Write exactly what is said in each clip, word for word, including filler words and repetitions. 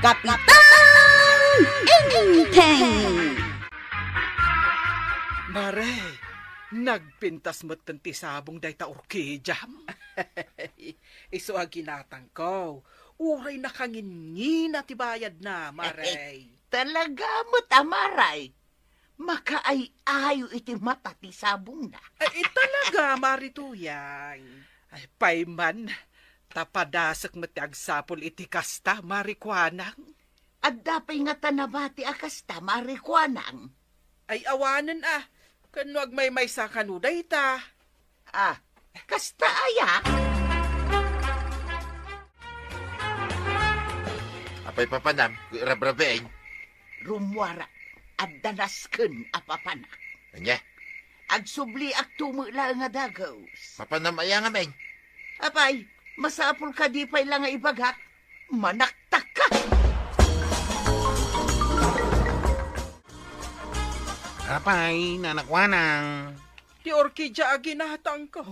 Kapitan Enteng! Mare, nagpintas metten ti sabong dayta orkidiam. Isu a ginatangko, uray nakanginngina ti bayadna, Mare. Talaga met a, Mare. Makaay-ayo iti mata ti sabongna. Ay, talaga, Mari Tuyang. Ay, pay man, ta padasek met ti agsapul iti kasta, Mari Kuanang. Adda pay ngata nabati a kasta, Mari Kuanang? Ay, awanen a. Ken no agmaymaysa kano dayta. Ah, kasta aya? Apay papanam, Kuya Rabraben? Rummuarak, adda nasken a papanak. Ania? Agsubliak tumo laeng a dagus. Papanam aya ngamin? Apay, masapul kadi pay la nga ibagak, manaktakka. Apay, Nana Kuanang? Ti orkidia a ginatangko.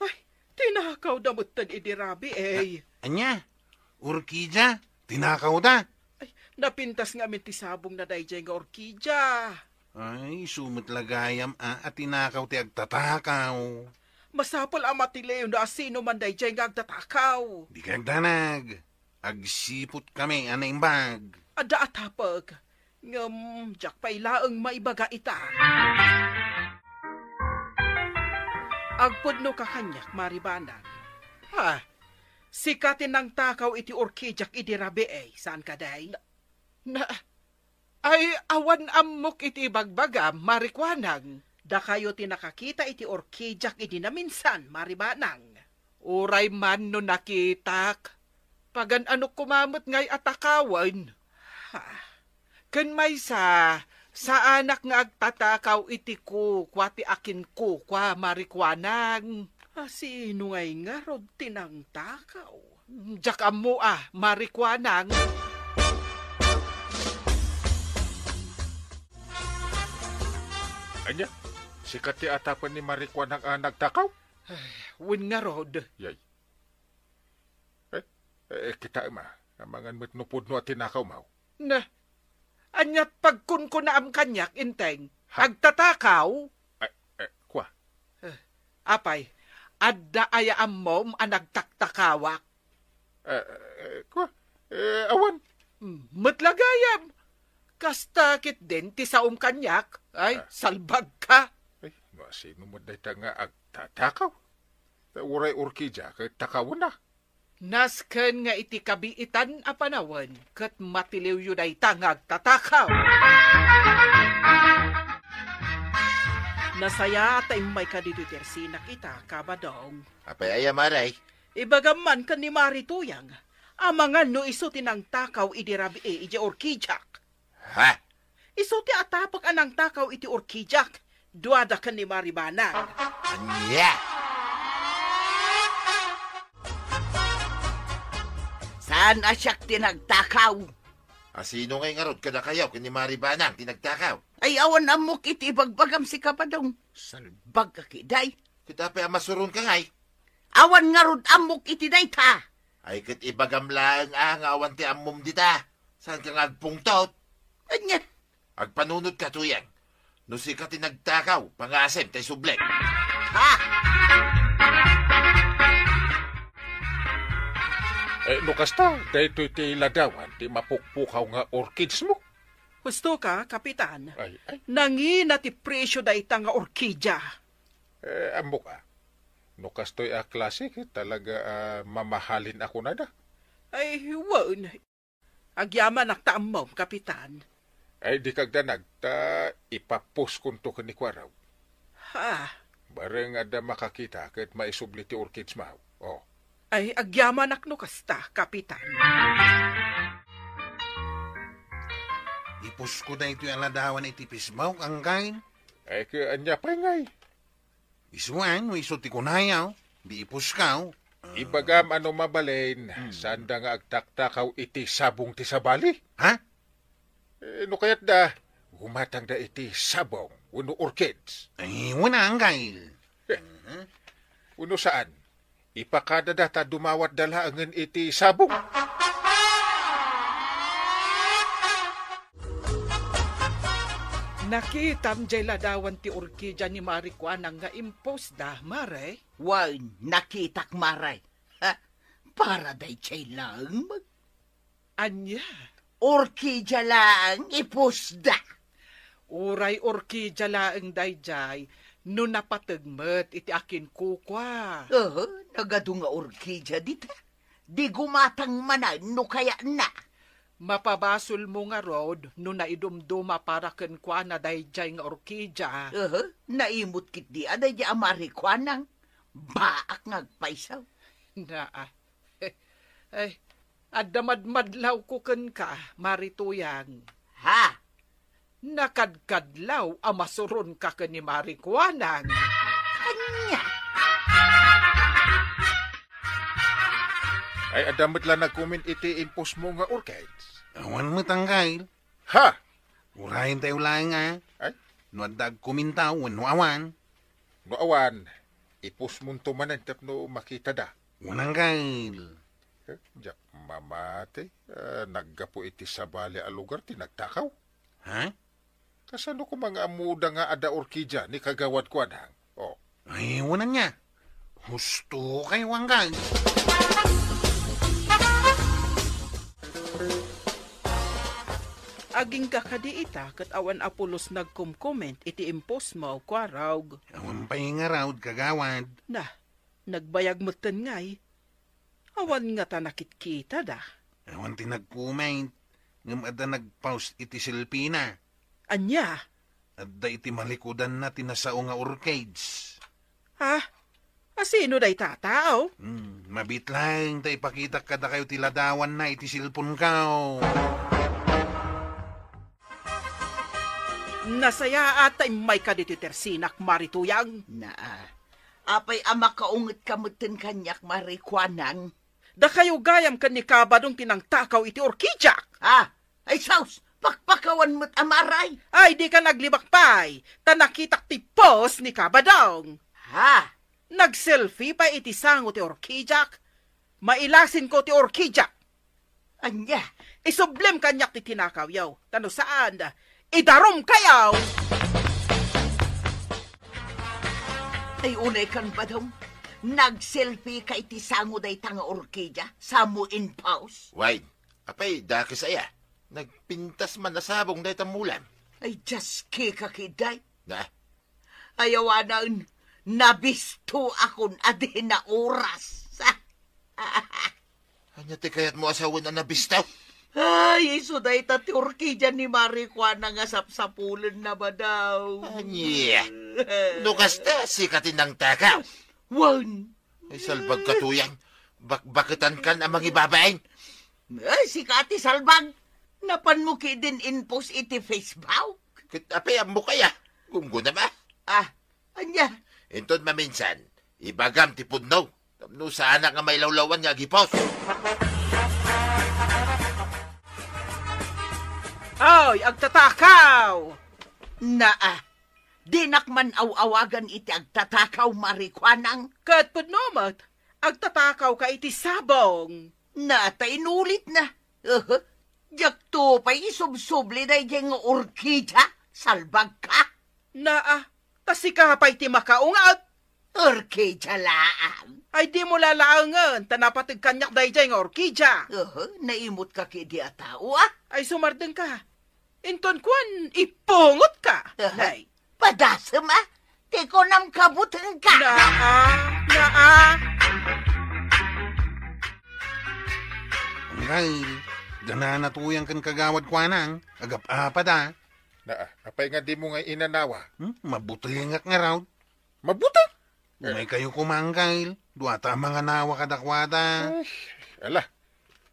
Ay, tinakawda metten idi rabii, eh. A-, ania? Orkidia? Tinakawda? Ay, napintas ngamin ti sabongna daydiay nga orkidia. Ay, isu met la gayam a, a tinakaw ti agtatakaw. Masapul a matiliwyo no asino man daydiay nga agtatakaw. Dika agdanag. Agsiputkami a naimbag. Adda a tapek. Ngem diak pay laeng maibaga ita. Agpudnoka kaniak, Mari Banang. Ha? Sika ti nangtakaw iti orkidiak idi rabii, saan kadi? Na, na, ay, awan ammok iti ibagbagam, Mari Kuanang. Dakayo ti nakakita iti orkidiak idi naminsan, Mari Banang. Uray man no nakitak, pagan-anok koma met ngay a takawen. Ha? Ken maysa, saanak nga agtatakaw iti kukua ti akinkukua, Mari Kuanang. A, sino ngay ngarud ti nangtakaw? Diak ammo a, Mari Kuanang. Ania? Sika ti atapen ni Mari Kuanang a nagtakaw? Ay, wen ngarud. Yay. Eh, eh, kitaem a, amangan met no pudno a tinakawmo. Na, ania pagkunkunaam kaniak, Enteng? Ha? Agtatakaw? Eh, eh, kua? Eh, apay, adda aya ammom a nagtaktakawak? Eh, eh, kua? Eh, awan. Hmm, met la gayam. Kasta ketdin ti saom kaniak. Ay, ah, salbagka. Ay, no asino met dayta nga agtatakaw? Ta uray orkidia ket takawenna. Nasken nga iti kabiitan a panawen ket matiliwyo dayta nga agtatakaw. Nasayaat ta immayka ditoy tersinak ita, Kabadong. Apay aya, Mare? Ibagam man ken ni Mari Tuyang, amangan no isu ti nangtakaw idi rabii idiay orkidiak. Ha? Isu ti atapek a nangtakaw iti orkidiak, duada ken ni Mari Banang. Ania? Saan a siak ti nagtakaw? A, sino ngay ngarud kadakayo ken ni Mari Banang ti nagtakaw? Ay, awan ammok iti ibagbagam, si Kabadong. Salbag ka, kiday. Ket apay a masuronka ngay? Awan ngarud ammok iti dayta. Ay, ket ibagam laeng a nga awan ti ammom dita. Saanka nga agpungtot? Ania? Agpanunotka, Tuyang. No sika ti nagtakaw, pangasem tay subli. Ha? Eh, no kasta, daytoy ti ladawan ti mapukpukaw nga orchids mo. Husto ka, Kapitan. Ay, ay. Nangina ti presyo dayta nga orkidia. Eh, ammok a. No kastoy a klase, ket talaga a mamahalin a kunada. Ay, wen. Agyamanak ta ammom, Kapitan. Ay, dika agdanag, ta ipapuskonto ken ni Kuaraw. Ha? Bareng adda makakita ket maisubli ti orchids mo. Oh. Ay, agyamanak no kasta, Kapitan. Ipusko daytoy a ladawan iti pismok, anggain? Ay, ket ania pay ngay? Isu a, no isu ti kunayo, di ipusko. Ah. Ibagam a no mabalin, hmm, saanda nga agtaktakaw iti sabong ti sabali. Ha? Eh, no kayatda, gumatangda iti sabong wenno orchids. Ay, wen, anggain. Eh, mhm, wenno saan, ipakadada ta dumawatda laengen iti sabong. Nakitam jay ladawan ti orkidia ni Mari Kuanang nga imposda, Mare? Wen, nakitak, Mare. Ha? Para dayjay laeng met. Ania? Orkidia laeng ipusda. Uray orkidia laeng dayjay no napateg met iti akinkukua. Aha, nagadu nga orkidia dita. Di gumatang manen no kayatna. Mapabasolmo ngarud no naidumduma para kenkuana dayjay nga orkidia. Aha, naimut ketdi a dayjay a Mari Kuanang. Baak nga agpayso. Naa. Ay, adda madmadlawko kenka, Mari Tuyang. Ha? Nakadkadlaw a masuronka ken ni Mari Kuanang. Ania? Ay, adda met la nagkomment iti impostmo nga orchids? Awan met, Anggail. Ha? Urayen tayo laeng, a. Ay? No adda agkomment wenno awan. No awan, ipostmonto manen tapno makitada. Wen, Anggail. Eh, diak mamati. Ah, naggapu iti sabali a lugar ti nagtakaw. Ha? Kasano koma nga ammoda nga adda orkidia ni Kagawad Kuanang? Oh. Ay, wen ania. Husto kayo, Anggail. Agingga kadi ita ket awan a pulos nagkomkomment iti impostmo, Kuarog? Awan pay ngarud, Kagawad. Na, nagbayag metten ngay. Awan ngata nakitkitada. Awan ti nagkomment, ngem adda nagpost iti selfie-na. Ania? Adda iti malikudanna ti nasao nga orchids. Ha? A sino dayta a tao? Hmm, mabiit laeng ta ipakitak kadakayo ti ladawanna iti cellphone-ko. Nasayaat ta immayka ditoy tersinak, Mari Tuyang. Naa. Apay a makaungetka metten kaniak, Mari Kuanang? Dakayo gayam ken ni Kabadong ti nangtakaw iti orkidiak. Ah, ay sus, pakpakawan met a Mari. Ay, dika naglibak pay, ta nakitak ti post ni Kabadong. Ha? Nagselfie pay iti sango ti orkidiak. Mailasinko ti orkidiak. Ania? Isublem kaniak ti tinakawyo, ta no saan, idarumkayo! Ay, unay kan, Badong. Nagselfie-ka iti sango dayta nga orkidia, sa mo in post? Wen, apay, dakes aya. Nagpintas man a sabong dayta mulam. Ay, diaske ka, kiday. Na? Ay, awanen, nabistoakon a di na oras. Ania ti kayatmo a sawen a nabisto? Ay, isu dayta ti orkidia ni Mari Kuana nga sapsapulenna, Badong. Ania? No kasta, sika ti nangtakaw? Wen. Ay, salbagka, Tuyang. Bakbaketankan a mangibabain. Ay, sika ti salbag. Napanmo ketdin in-post iti Facebook. Ket apay ammok aya? Gumgunam a. Ah, ania? Inton maminsan, ibagam ti pudno. Tapno saanak nga mailawlawan nga agi-post. Ay, agtatakaw! Naa, dinak man aw-awagan iti agtatakaw, Mari Kuanang. Ket pudno met, agtatakawka iti sabong. Naa, ta inulitna. Uhu. Diakto pay isubsubli daydiay nga orkidia, salbagka. Naa, ta sika pay ti makaunget. Orkidia laang. Ay, dimo lalaengen, ta napateg kaniak daydiay nga orkidia. Uhu, naimutka ketdi a tao, a? Ay, sumardengka. Inton kuan, ipungotka. Uhu. Nay. Padasem, a? Ti kunam kabutengka. Naa, naa. Anggail, danana Tuyang ken Kagawad Kuanang, agap-apad a. Naa, apay nga dimo nga inanawa? Hmm? Mabutengak ngarud. Mabuteng? Umay kayo koma, Anggail. Dua ta a manganawa kadakuada. Ay, ala.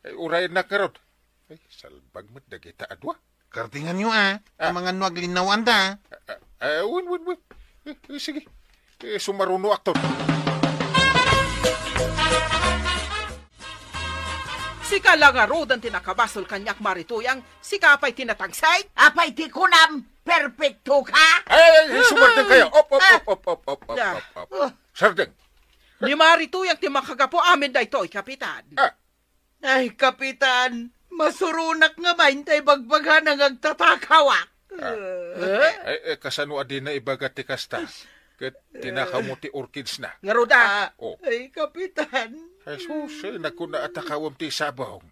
Ay, urayennak ngarud. Ay, salbag met dagita a dua. Kartinganyo, a. Ah. Amangan no aglinnawaanda. Ah, ah, ah, wen, wen, wen. Eh, eh, sige. Eh, sumarunoakton. Sika la ngaruden ti nakabasol kaniak, Mari Tuyang, sika pay ti natagsit? Apay ti kunam, perpektoka? Ay, ay, ay, sumardengkayo. Op, op, op, op, op, op, op, op, op. Ah. Sardeng. Ni Mari Tuyang ti makagapu amin daytoy, Kapitan. Ah. Ay, Kapitan, masuronak ngamin ta ibagbagana nga agtatakawak. Ah. Eh? Eh, eh, kasano a dina ibaga ti kasta? Ket tinakawmo ti orchidsna. Ngarud, ah. Ah. Oh. Ay, Kapitan. Jesus, eh, nagkuna a takawem ti sabong.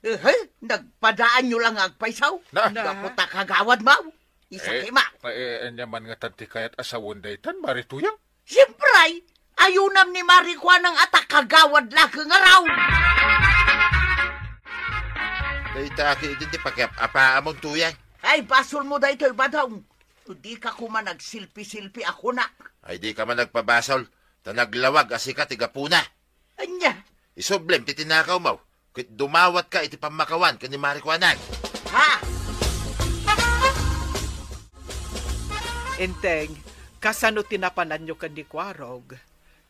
Eh, nagpadaanyo lang nga agpaysaw? Na. Na. Gapu ta kagawad maw. Isa Eh, kima. Eh, ania man ngatan ti kayat a sawen daytan, Mari Tuyang? Siempre, ayunam ni Mari Kuanang a ta kagawad laeng a raon. Dayta aki idin ti pakiap-apaamon, Tuyang. Ay, basolmo daytoy, Badong. Dika koma nagsilpi-silpi a kunak. Ay, dika man nagpabasol, ta naglawag a sika ti gapuna. Ania? Isublem ti tinakawmo, ket dumawatka iti pammakawan ken ni Mari Kuanang. Ha? Enteng, kasano ti napananyo ken ni Kuarog?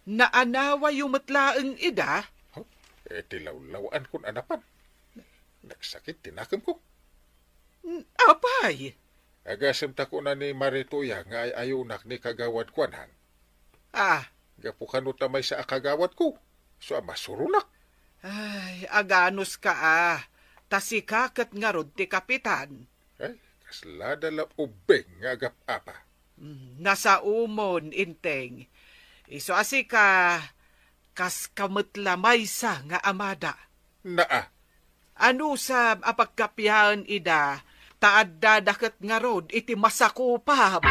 Naanawayo met laeng ida? Huh? Eh, ti lawlawankon a napan. Nagsakit ti nakemko. N-, apay? Agasem ta kuna ni Mari Tuyang nga ay-ayunak ni Kagawad Kuanang. Ah. Gapu kano ta maysa a kagawadko, isu a masuronak. Ay, aganuska a. Ta sika ket ngarud ti kapitan. Ay, kasla da la ubing nga agap-apa. Mm, nasaomon, Enteng. Isu a sika, kaska met la maysa nga amada. Naa. Anusam a pagkapiaen ida, ta addada ket ngarud iti masakupam.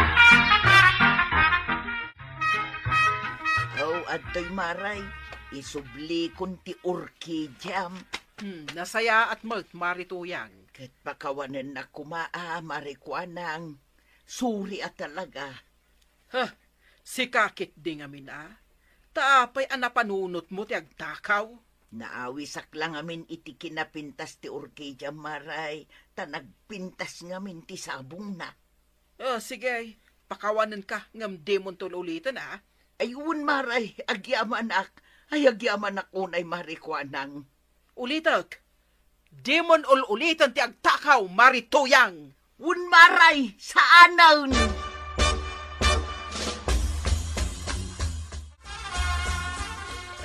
Oh, adtoy, Maray, isublikon ti orkidiam. Hmm, nasayaat met, Mari Tuyang. Ket pakawanennak koma a, Mari Kuanang. Suri a talaga. Ha, sika ketdi ngamin a? Ta apay a napanunotmo ti agtakaw? Naawisak la ngamin iti kinapintas ti orkidia, Maray, ta nagpintas ngamin ti sabongna. Ah, sige, pakawanenka ngem dimonto ul-uliten a? Ay, wen, Maray, agyamanak. Ay, agyamanak unay, Mari Kuanang. Ulitek, dimon ul-uliten ti agtakaw, Mari Tuyang. Wen, Maray, saanen.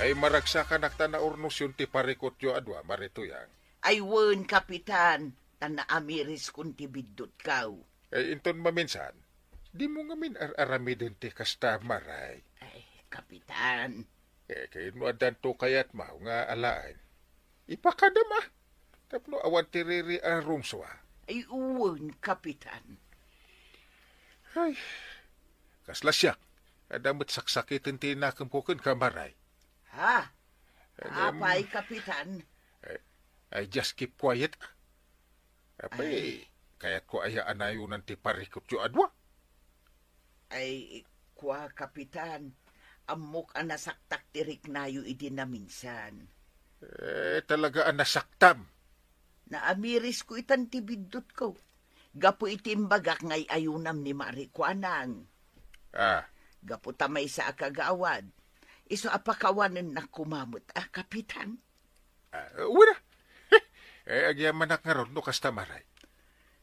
Ay, maragsakanak ta naurnosyon ti parikutyo a dua, Mari Tuyang. Ay, wen, Kapitan, ta naamiriskon ti biddutko. Ay, inton maminsan, dimo ngamin ar-aramiden ti kasta, Maray. Ay, Kapitan. Eh, ket no addanto kayatmo nga alaen, ipakadam a. Tapno awan ti riri a rumsua. Ay, wen, Kapitan. Ay, kasla siak, adda met saksakiten ti nakemko kenka, Maray. Ha? Em, apay, Kapitan? Eh, I just keep quiet. Apay, ay, kayatko aya a nayonan ti parikutyo a dua? Ay, kua, Kapitan, ammok a nasaktak ti riknayo idi naminsan. Eh, talaga a nasaktam? Naamirisko itan ti biddutko. Gapu iti imbagak nga ay-ayunam ni Mari Kuanang. Ah. Gapu ta maysa a kagawad. Isu a pakawanennak koma met a, Kapitan. Ah, wen a. Eh, agyamanak ngarud no kasta, Maray.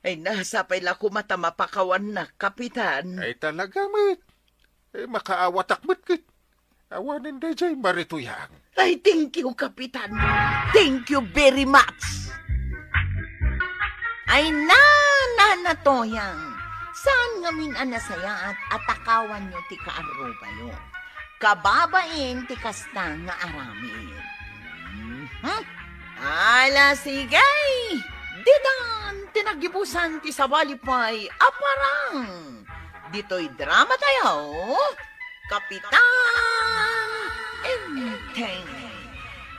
Ay, nasapay la koma ta mapakawannak, Kapitan. Ay, talaga met. Eh, makaawatak met ket. Awanen daydiay, Mari Tuyang. Ay, thank you, Kapitan. Thank you very much. Ay, na, Nana Tuyang. Saan ngamin a nasayaat a takawanyo ti kaarrubayo? Kababain ti kasta nga aramid. Mhm. Ala, sige! Ditan ti naggibusan ti sabali pay a parang. Ditoy drama tayo, Kapitan Enteng.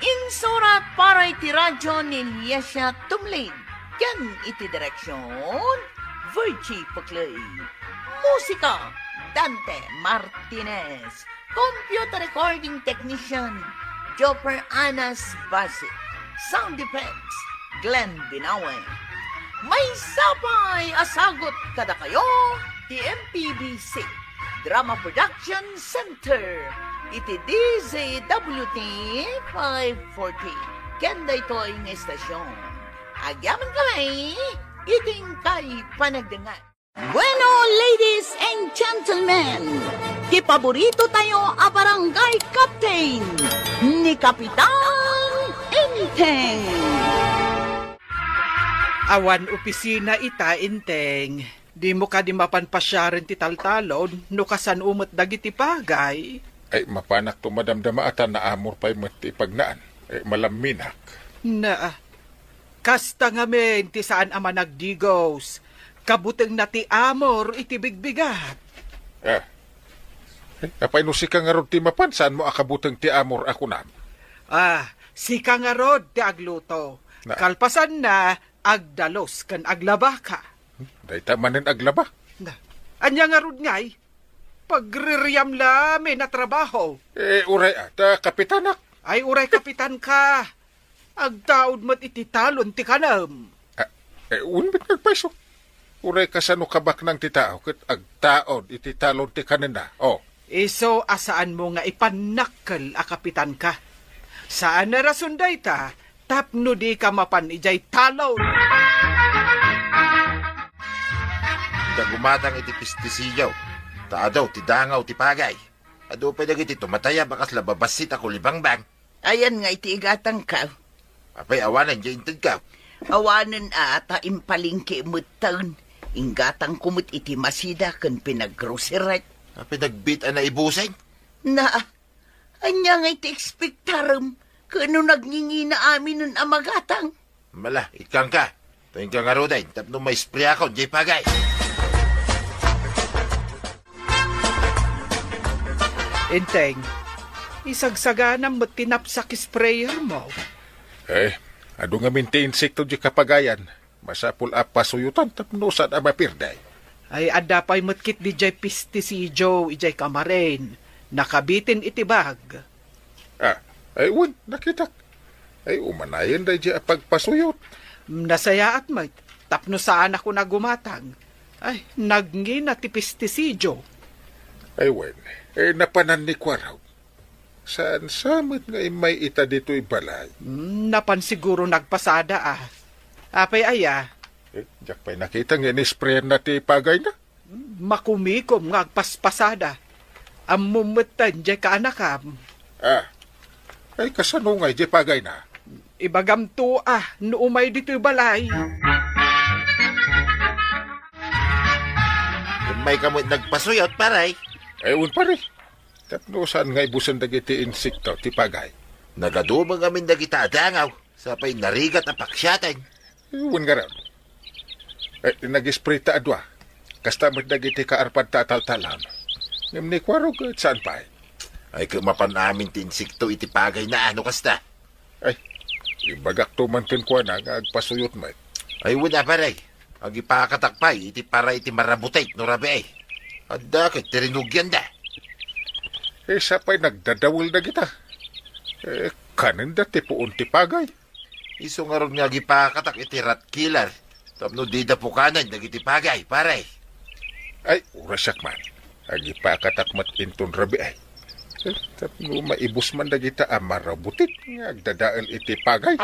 Insurat para iti radyo ni Liesia Tumlid ken iti direksyon, Virgie Puclay. Musika, Dante Martinez. Computer recording technician, Jopper Anas Basi. Sound effects, Glenn Binawe. Maysa pay a sagut kadakayo ti M P B C Drama Production Center iti D Z W T five forty. Ken daytoy nga istasyon, agyamankami iti inkay panagdengngeg. Bueno, ladies and gentlemen, ti paborito tayo a barangay captain, ni Kapitan Enteng. Awan opisina ita, Enteng. Dimo kadi mapan pasiaren ti taltalon no kasano met dagiti pagay? Ay, mapanakto madamdama a ta naamor pay met ti ipagnaan. Ay, malamminak. Na, kasta ngamin ti saan a managdigos. Kabutengna ti amor iti bigbigat. Ah. Ay, apay no sika ngarud ti mapan, saanmo a kabuteng ti amor a kunam? Ah, sika ngarud ti agluto. Na. Kalpasanna, agdalus ken aglabaka. Dayta manen aglaba. Na, ania ngarud ngay? Pagririam lamin a trabaho. Eh, uray a, ta kapitanak. Ay, uray kapitan ka. Agtaud met iti talon ti kanem. Ah, eh, wen met nga agpayso. Uray kasano kabaknang ti tao ket agtaud iti talon ti kanenna. Oh. Isu a saanmo nga ipannakkel a kapitan ka. Saan a rason dayta tapno dika mapan idiay talon. Dagumatang iti pestisidio, ta adu ti dangaw ti pagay. Adu pay dagiti tumatayab a kasla babassit a kulibangbang. Ayan nga iti igatangka. Apay awanen diay intedka? Awanen a ta impalingki metten. Inggatangko met iti masida ken pinaggrocery. Apay nagbiit a naibusen? Na, ania nga iti ekspektarem? Ken no nagngingina aminen a magatang? Mala, ikkanka. Tainka ngaruden, tapno maispriakon, jay pagay. Enteng, isagsaganam met ti napsak sprayer mo. Eh, adu ngamin ti insekto di kapagayan. Masapul a pasuyutan tapno saan a mapirday. Ay, adda pay met ketdi jay pestisidio, ijay kamarin. Nakabiten iti bag. Ah, ay, wen, nakitak. Ay, umanayen daydi a pagpasuyot. Nasayaat met, tapno saan a kuna gumatang. Ay, nagngina ti pestisidio. Ay, wen, eh, napanan ni Kuarog. Saan sa met nga immay ita ditoy balay? Hmm, napan siguro nagpasada, ah. Apay aya? Eh, diak pay nakita nga inisprayan na ti pagay na. Makumikom nga agpaspasada. Ammom met ten, jay kaanakam. Ah. Ay, kasano nga ijay pagayna? Ibagamto, ah, no umay ditoy balay. Immay ka met nagpasuyot, pare. Ay, wen, pare. Tapno saan nga ibusen dagiti insekto ti pagay? Nagadumeng amin dagita a dangaw, sapay narigat a paksiaten. Wen ngarud. Eh, nag-spray ta a dua. Kasta met dagiti kaarpadta a taltalon. Ngem ni Kuarog, et saan pay? Ay, ket mapan amin ti insekto iti pagayna, no kasta? Ay, ibagakto man kenkuana nga agpasuyot met. Ay, wen a, pare. Agipakatak pay iti para iti marabutek no rabii. Adda ket ti rinugianda. Eh, sapay nagdadawel dagita. Eh, kanenda ti puon ti pagay. Isu ngarud nga agipakatak iti rat killer tapno dida pukanen dagiti pagay, pare. Ay, urasyak man. Agipakatak met inton rabii. Eh, tapno maibus man dagita a marabutek nga agdadael iti pagay.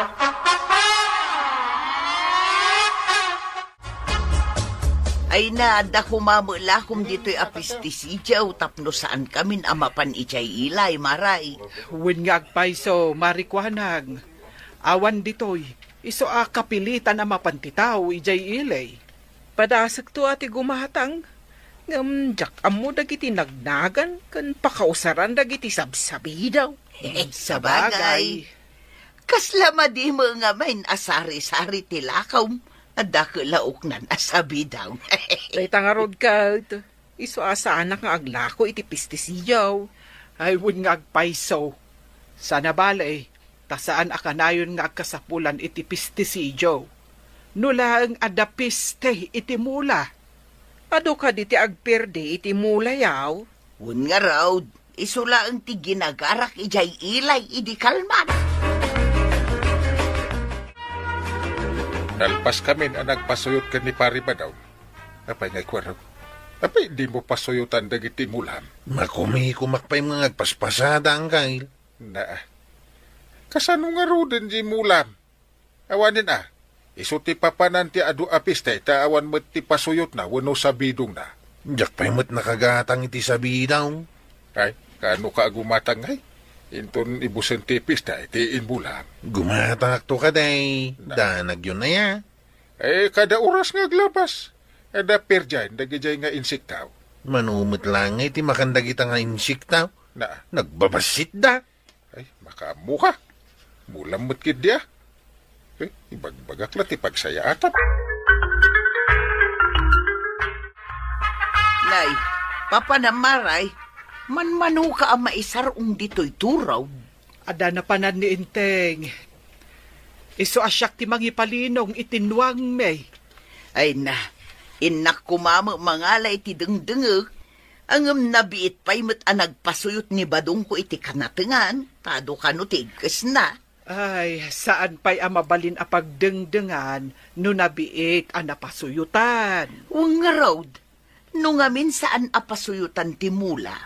Ay na, adda koma met lakom ditoy a pestisidio tapno saan kamin a mapan idiay ilay, maray. Wen nga agpayso, Mari Kuanang. Awan ditoy, isu a kapilitan a mapan ti tao idiay ilay. Padasekto a ti gumatang, ngem diak ammo dagiti nagnagan ken pakausaran dagiti sabsabidaw. Sabagay. Kasla madi met ngamin a sari-sari ti lakom, adda ket laoknan a sabidaw. Dayta ngarud ket, isu a saanak nga aglako iti pestisidio. Ay, wen nga agpayso. Sana bale, ta saan a kanayon nga agkasapulan iti pestisidio. No laeng adda peste iti mula. Adu kadi ti agperde iti mulayo? Wen ngarud, isu laeng ti ginagarak idiay ilay idi kalman. Nalpas kamin a nagpasuyot ken ni Pari Badaw. Apay ngay, Kuarog? Apay dimo pasuyotan dagiti mulam? Makumikumak pay nga agpaspasada, Angkel. Na, kasano ngaruden di mulam? Awanen a, isu ti papanan ti adu a piste ta awan met ti pasuyotna wenno sabidongna. Diak pay met nakagatang iti sabidaw. Ay, kaano ka a gumatang ngay? Inton ibusen ti pista iti inmulam. Gumatangakto kadi. Na. Danagyon aya. Eh, kada oras nga aglabas. Adda perdian dagidiay nga insekto. Mano met laeng ti makan dagita nga insekto? Na. Nagbabassitda. Ay, makaammo ka. Mulam met ketdi, a. Eh, ibagbagak la ti pagsayaatan. Nay, papanam, Mare, manmanoka a maisar-ong ditoy turaw. Adda napanan ni Enteng. Isu a siak ti mangipalinong iti nuangmi. Ay na, innak koma met mangala iti dengdengek, ngem nabiit pay met a nagpasuyot ni Badongko iti kanatengan, ta adu kano ti iggesna. Ay, saan pay a mabalin a pagdengdengan no nabiit a napasuyotan. Wen ngarud, no ngamin saan a pasuyotan ti mula,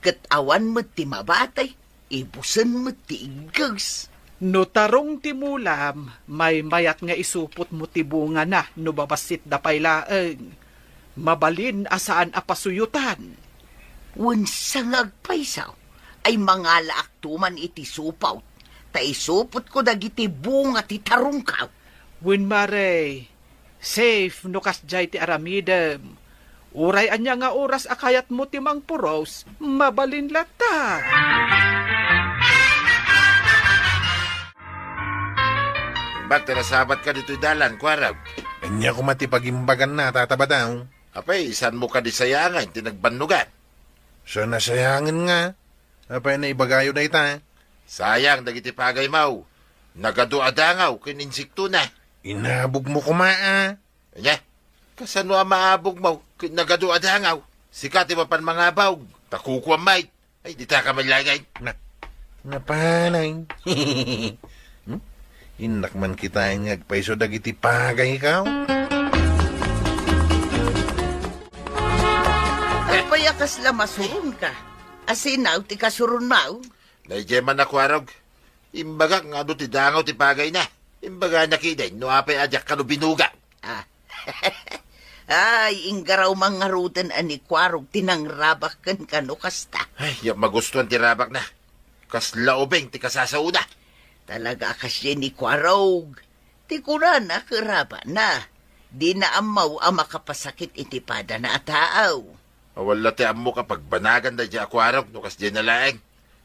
ket awan met ti mabati, ibusen met ti igges. No tarong ti mulam, maymayat nga isupotmo ti bungana no babassitda pay laeng. Mabalin a saan a pasuyotan. Wen sa nga agpayso, ay mangalaakto man iti supot, ta isupotko dagiti bunga ti tarongko. Wen, Mare, safe no kasdiay ti aramidem. Uray ania nga oras a kayatmo ti mangpuros, mabalin latta. Imbag ta nasabatka ditoy dalan, Kuarog. Ania koma ti pagimbaganna, Tata Badong? Apay, saanmo kadi sayangen ti nagbannogan? Saan a sayangen nga? Apay, naibagayo dayta? Sayang dagiti pagaymo. Nagadu a dangaw ken insektona. Inabogmo koma, a. Ania? Kasano a maabogmo ket nagadu a dangaw? Sika ti mapan mangabog. Ta kukuam met. Ay, dita ka man laeng. Na, napanay. Hmm? Innak man kitaen nga agpayso dagiti pagayko. Apay a kasla masuronka? Asino ti kasuronmo? Daydiay man a Kuarog. Imbagak nga adu ti dangaw ti pagayna. Imbagana ketdin no apay a diak kano binugaw. Ah. Ay, inggaraw man ngaruden a ni Kuarog ti nangrabak kenka no kasta. Ay, diak magustuan ti rabakna. Kasla ubing ti kasasaona. Talaga a kasdiay ni Kuarog. Ti kunana ket rabakna. Dina ammo a makapasakit iti padana a tao. Awan la ti ammok a pagbanagan daydiay a Kuarog no kasdiay na laeng.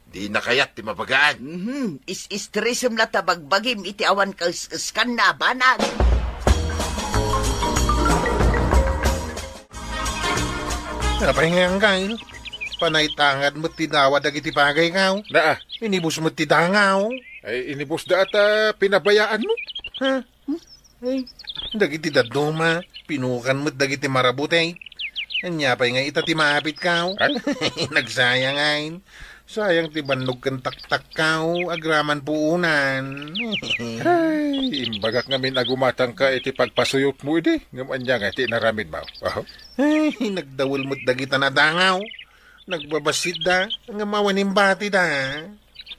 Dina kayat ti mabagaan. Mhm. Is-istresem la ta bagbagim iti awan kaes-eskanna a banag. Apay ngay, Angkay? Panay tangad met ti dawa dagiti pagayko. Naa. Inibus met ti dangaw. Ay, inibusda ta pinabayaanmo. Ha? Ay, dagiti dadduma, pinukan met dagiti marabut, ay. Ania pay nga ita ti maapitko? Ay. Nagsayang, ay. Sayang ti bannog ken taktakko, agraman puonan. Ay, imbagak ngamin a gumatangka iti pagpasuyotmo idi, ngem ania nga ti inaramidmo? Aho? Ay, nagdawel met dagita a dangaw. Nagbabassitda, ngem awan imbatida.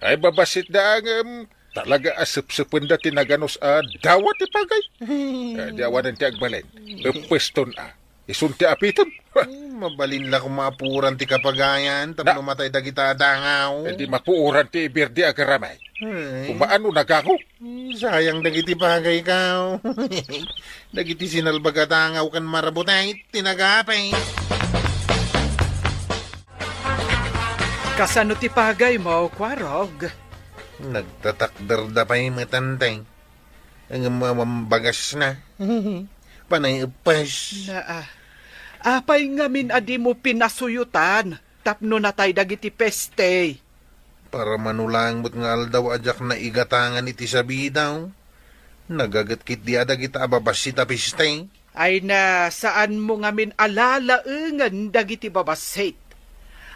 Ay, babassitda, ngem talaga a sepsependa ti naganus a dawa ti pagay. Eh, di awanen ti agbalin. Eppueston a. Isun ti apitem. Eh, mabalin la koma a puoran ti kapagayan tapno matay dagita a dangaw. Eh, di mapuoran ti ibirdi a garamay. Eh. Koma no nagango. Eh, sayang dagiti pagayko. Dagiti sinalbag a dangaw ken marabut ay ti nagapay. Kasano ti pagaymo, Kuarog? Nagtatakderda pay met, Anteng. Ngem awan bagasna. Panay eppes. Naa. Apay ngamin a dimo pinasuyotan tapno natay dagiti peste? Para mano laeng met nga aldaw a diak naigatangan iti sabidaw. Nagaget ketdi a dagita a babassit a peste. Ay na, saanmo ngamin a lalaengen dagiti babassit.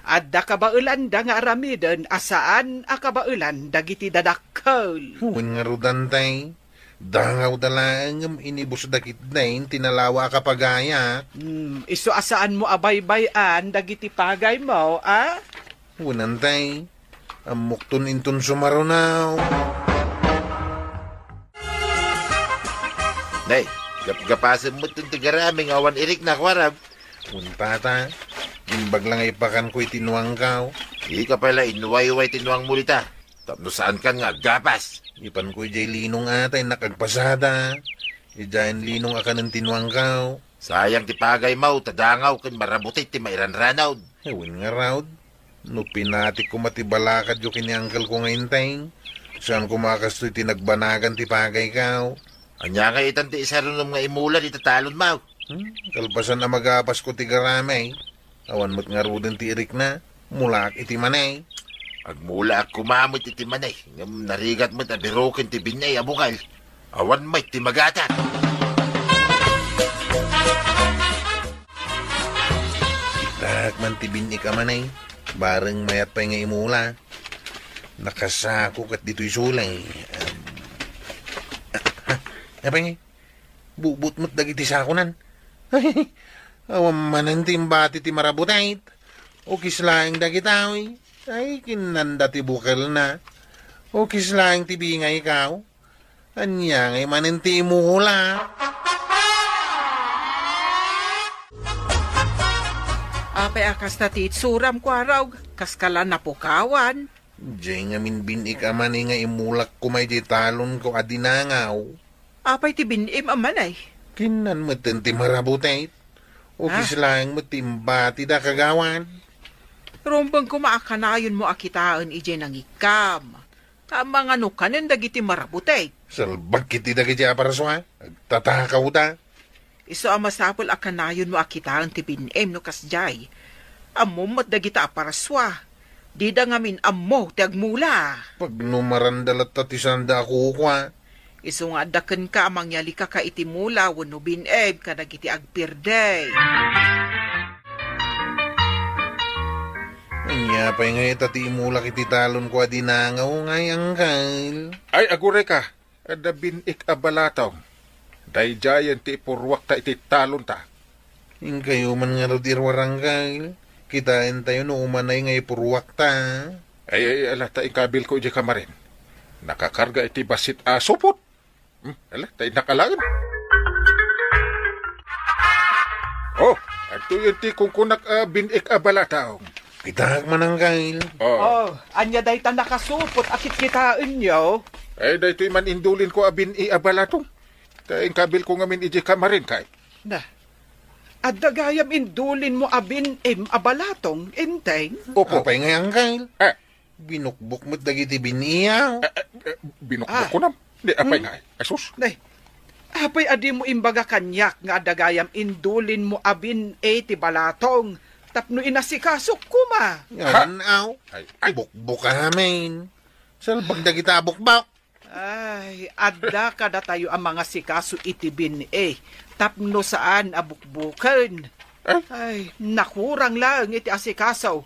Adda kabaelanda nga aramiden a saan a kabaelan dagiti dadakkel. Wen ngarud, Anteng, dangawda laeng ngem inibusda ketdin ti nalawa a kapagayak. Hmm, isu a saanmo a baybay-an dagiti pagaymo, a? Wen, Anteng, ammokton inton sumaruno. Nay, gapgapasem met ti garaming awan irikna, Kuarog. Wen, Tata, imbag la nga ipakanko iti nuangko. Dika pay la inwayway ti nuangmo dita. Tapno saankan nga aggapas. Ipanko idiay linong a ta innak agpasada. Idiayen linong a kanen ti nuangko. Sayang ti pagaymo, ta dangaw ken marabutay ti mairanranod. Wen ngarud, no pinatik koma ti balakadyo ken ni uncle ko nga Enteng, saan koma a kastoy ti nagbanagan ti pagayko. Ania ngay itan ti isarunom nga imula dita talonmo? Hmm, kalpasan a magapasko ti garamay, awan met ngaruden ti irikna, mulaak iti manay. Agmulaak koma met iti manay, ngem narigat met a biroken ti bin-i a bukal. Awan met ti magatak. Itak man ti bin-ik a manay, bareng mayat pay nga imula. Nakasako ket ditoy sulay. Am, ha, ha, apay ngay? Bubot met dagiti sakonan. Awan manen ti imbati ti marabutay. Ukis laeng dagita, uy. Ay, kinnanda ti bukelna. Ukis laeng ti bingayko. Ania ngay manen ti imula? Apay a kasta ti itsuram, Kuarog? Kaskala napukawan? Diay ngamin bin-ik a manay nga imulak koma idiay talonko a dinangaw. Apay ti bin-im a manay? Kinnan metten ti marabutay. Ukis Ah. laeng met ti imbatida, kagawan. Rumbeng koma a kanayonmo a kitaen idiay nangikkam. Ta mangano kanen dagiti marabutay. Salbag iti dagiti aparsua. Agtatakawda. Isu a masapul a kanayonmo a kitaen ti bin-im no kasdiay. Ammom met dagita a parasua. Dida ngamin ammo ti agmula. Pagnumaranda latta ti saanda a kukua. Isu nga adda kenka a mangyalika ka iti mula wenno bin-im kadagiti agpirdey. Ania pay ngay ita ti imulak iti talonko a dinangaw ngay, angkel? Ay, agurayka. Adda bin-ik a balatong. Daydiayen ti ipurruakta iti talonta. Inkayo man ngarud iruar, angkel. Kitaentayo no umanay nga ipurruakta. Ay, ay, ala, ta inkabilko idiay kamarin. Nakakarga iti bassit a supot. Hmm, ala, ta innak alaen. Oh, adtoyen ti kunkunak a bin-ik a balatong. Kitaak man, angkel. Oh. Oh, ania dayta nakasupot a kitkitaenyo? Ay, daytoy man indulinko a bin-i a balatong. Ta inkabilko ngamin idiay kamarin kay. Na, adda gayam indulinmo a bin-im a balatong, Enteng? Opo. Apay ngay, angkel? Ah. Binukbok met dagiti bin-iyaw. Eh, eh, eh, binukbok Ah. ko nam. Di, apay Hmm? nga, eh. Asus. Nay, apay a dimo imbaga kaniak nga adda gayam indulinmo a bin-i ti balatong tapno inasikasok koma? Awan, aw. Ay, ay. Bukbok amin. Salbag dagita a bukbok. Ay, adda kadatayo a mangasikaso iti bin-i tapno saan a bukbuken. Eh? Ay, nakurang laeng iti asikaso.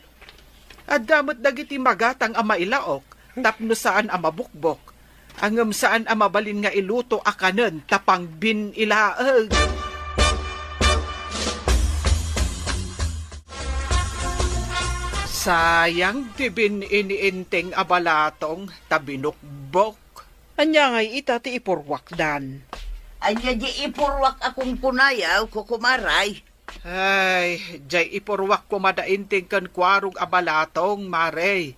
Adda met dagiti magatang a mailaok tapno saan a mabukbok. Ngem saan a mabalin nga iluto a kanen ta pangbin-i laeng. Sayang ti bin-i ni Enteng a balatong ta binukbok. Ania ngay ita ti ipurruakdan? Ania diay ipurruak a kunkunayo, kukumaray? Ay, diay ipurruak koma da Enteng ken Kuarog a balatong, Mare.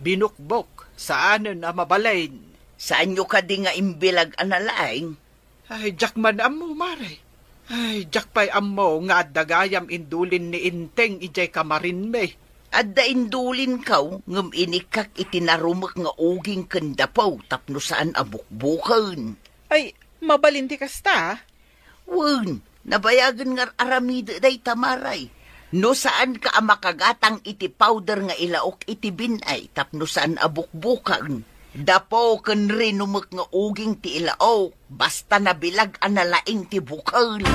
Binukbok, saanen a mabalin. Saanyo kadi nga imbilag a nalaing? Ay, diak man ammo, Mare. Ay, diak pay ammo nga adda gayam indulin ni Enteng idiay kamarinmi. Adda indulinko, ngem inikkak iti narumek nga uging ken dapo tapno saan a bukbuken. Ay, mabalin ti kasta? Wen, nabayagen nga ar-aramidek dayta, Mare. No saanka a makagatang iti powder nga ilaok iti bin-i tapno saan a bukbuken, dapo ken rinumek nga uging ti ilaok, basta nabilag a nalaing ti bukel.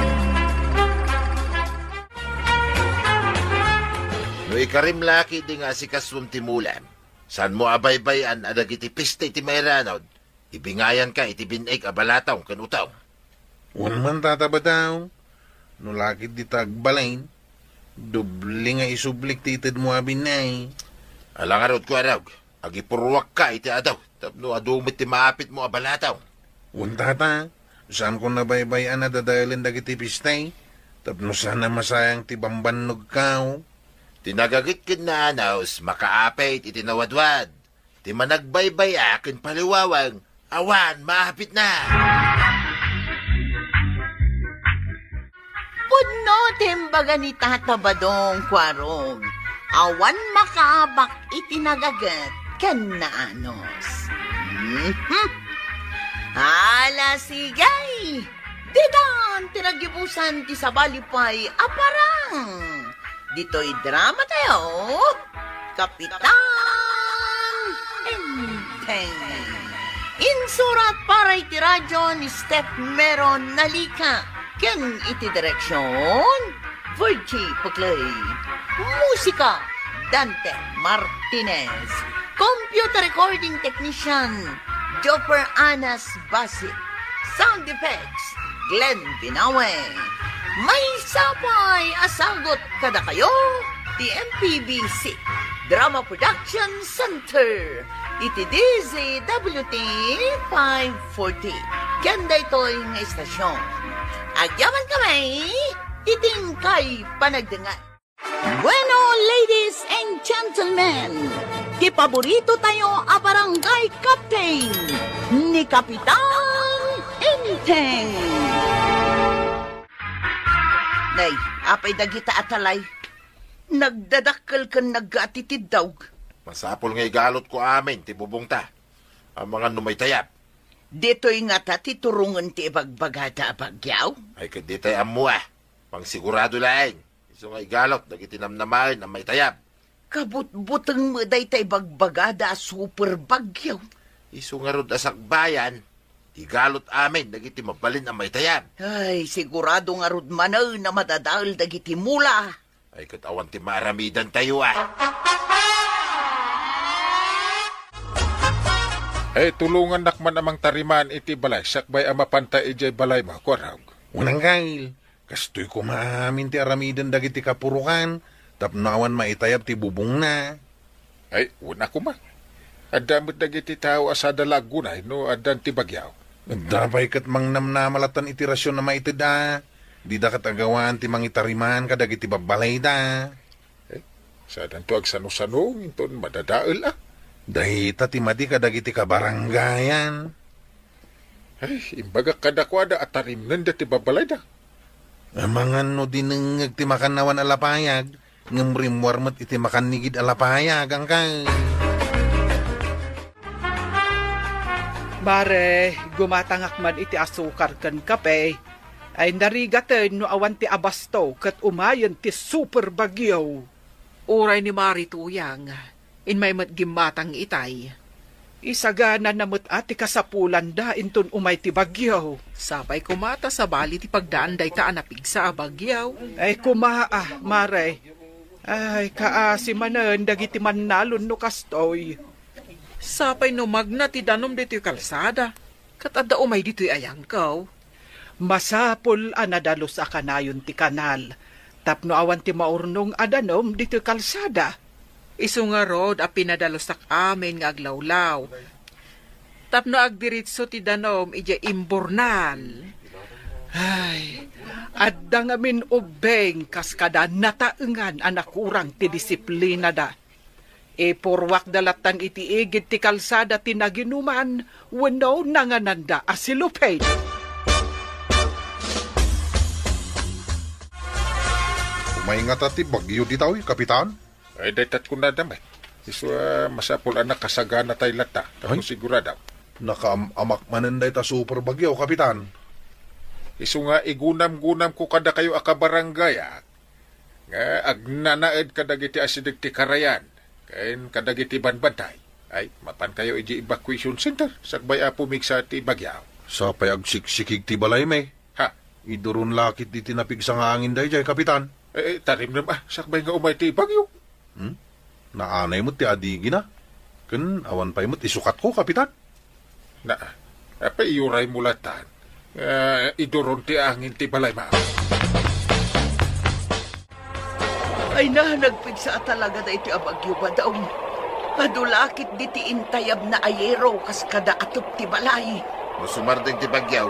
No ikarim la ketdi nga asikasuem ti mulam, saanmo a baybay-an a dagiti pista iti mairanod, ibingayanka iti bin-i a balatong ken utong. Wen man, Tata Badong, no la ketdi ta agbalin, doble nga isublik ti itedmo a bin-i. Ala ngarud, Kuarog, agipurruakka iti adu, tapno adu met ti maapitmo a balatong. Wen, Tata, saanko a baybay-an a dadaelen dagiti pista, tapno saan a masayang ti bambannogko. Ti nagaget ken naanus, makaapit iti nawadwad. Ti managbaybay-a ken paliwawang, awan maapitna. No, ti imbaga ni Tata Badong, Kuarog, awan makaabak iti nagaget ken naanus. Mhm. Ala, sige! Ditan ti naggibusan ti sabali pay a parang. Ditoy drama tayo, Kapitan Enteng. Insurat para iti radyo ni Steph Meron Nalika ken iti direksyon, Virgie Puclay. Musika, Dante Martinez. Computer recording technician, Jopper Anas Basi. Sound effects, Glenn Binawe. Maysa pay a sagut kadakayo ti M P B C Drama Production Center iti D Z W T five forty. Ken daytoy nga istasyon, agyaman kami iti inkay panagdengngeg. Bueno, ladies and gentlemen, ti paborito tayo a barangay captain, ni Kapitan Enteng. Nay, apay dagita a talay? Nagdadakkel ken naggaati ti daog. Masapul nga igalutko amin ti bubongta. Amangan no maitayab. Ditoy ngata ti turongen ti ibagbagada a bagyaw? Ay, ket ditay ammo a. Pangsigurado laeng. Isu nga igalut dagiti namnamaen a maitayab. Kabutbuteng met dayta ibagbagada a super bagyaw. Isu ngarud a sakbayan, igalut amin dagiti mabalin a maitayab. Ay, sigurado ngarud manen a madadael dagiti mula. Ay, ket awan ti maaramidantayo a. Ay, tulongannak man a mangtariman iti balay, sakbay a mapanta idiay balaymo, Kuarog. Unang kail, kastoy koma amin ti aramiden dagiti kapurokan, tapno awan maitayab ti bubongna. Ay, wen a koma. Adda met dagiti tao a sada la aggunay no addan ti bagyaw. Adda pay ket mangnamnama lattan iti rasion a maited a. Dida ket agawaan ti mangitariman kadagiti babbalayda. Eh, sadanto agsano-sano, inton madadael a. Dayta ti madi kadagiti kabarangayan. Ay, imbagak kadakuada a tarimnenda ti babbalayda. Amangan no dinengngeg ti makannawan a lapayag, ngem rimmuar met iti makannigid a lapayag, angkay. Mare, gumatangak man iti asukar ken kape. Ay narigaten no awan ti abasto ket umayen ti super bagyo. Uray ni Mari Tuyang, immay met gimmatang itay. Isaganana met a ti kasapulanda inton umay ti bagyo. Sapay koma ta sabali ti pagdaan dayta a napigsa a bagyo. Ay, koma a, Mare. Ay, kaasi manen dagiti mannalon no kastoy. Sapay no magna ti danum ditoy kalsada, ket adda umay ditoy a yangkew. Masapul a nadalus a kanayon ti kanal, tapno awan ti maurnong a danum ditoy kalsada. Isu ngarud a pinadalusak amin nga aglawlaw, tapno agdiritso ti danum idiay imbornal. Ay, adda ngamin ubbing kas kada nataengan a nakurang ti disiplinada. Ipurruakda lattan iti igid ti kalsada ti naginuman wenno nangananda a silupin. Umay ngata ti bagyo ditoy, Kapitan? Ay, daytat kunada met. Isu a masapul a nakasaganatay latta, tapno sigurado. Nakaam-amak manen dayta super bagyo, Kapitan. Isu nga igunam-gunamko kadakayo a kabarangayak, nga agnanaed kadagiti asideg ti karayan ken kadagiti banbantay. Ay, mapankayo idiay evacuation center sakbay a pumigsa ti bagyo. Sapay agsiksikig ti balaymi. Ha? Iduron lakit diti napigsa nga angin daydiay, Kapitan. Eh, eh, tarimnem a, sakbay nga umay ti bagyo. Hmm? Naanay met ti adigina. Ken awan pay met isukatko, Kapitan. Na, apay iyuraymo lattan nga iduron ti angin ti balaymo. Ay na, nagpigsa a talaga daytoy a bagyo, Badong. Adu lakit diti intayabna a yero kas kada atop ti balay. No sumardeng ti bagyo,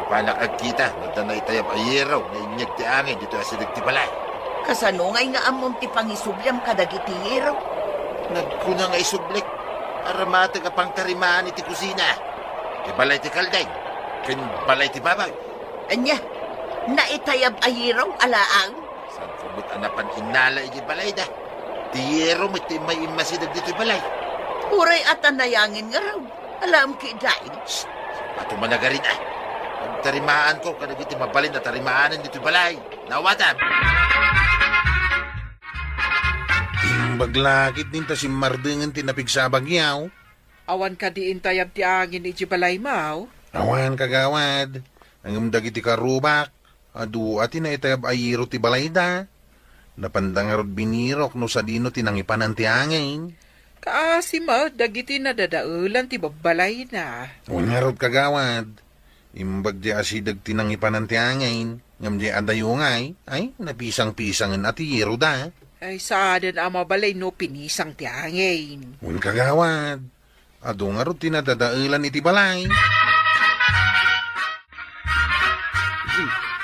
apanak agkita no adda naitayab a yero nga inyeg ti angin ditoy asideg ti balay. Kasano ngay nga ammom ti pangisubliam kadagiti yero? Nagkuna nga isublik, aramateg a pangtarimaan iti kusina, ti balay ti kaldeng, ken balay ti baboy. Ania? Naitayab a yero a laang. Saanko met a napan innala idiay balayda? Ti yero met ti immay immasideg ditoy balay. Uray a ta nayangin ngarud, alaem ketdin. Shh! Ato managarin a. Agtarimaanko kadagiti mabalin a tarimaanen ditoy balay. Naawatam! Imbag la ketdin ta simmardengen ti napigsa a bagyo. Awan kadi intayab ti angin idiay balaymo? Awan, kagawad. Ngem dagiti karubak, adu a ti naitayab a yero ti balayda. Napanda ngarud binirok no sadino ti nangipanan ti angin. Kaasi met dagiti nadadaelan ti babbalayna. Wen ngarud, kagawad. Imbag diay asideg ti nangipanan ti angin, ngem diay adayungay, ay, napisang-pisangen a ti yeroda. Ay, saanen a mabalin no pinisang ti angin. Wen, kagawad. Adu ngarud ti nadadaelan iti balay.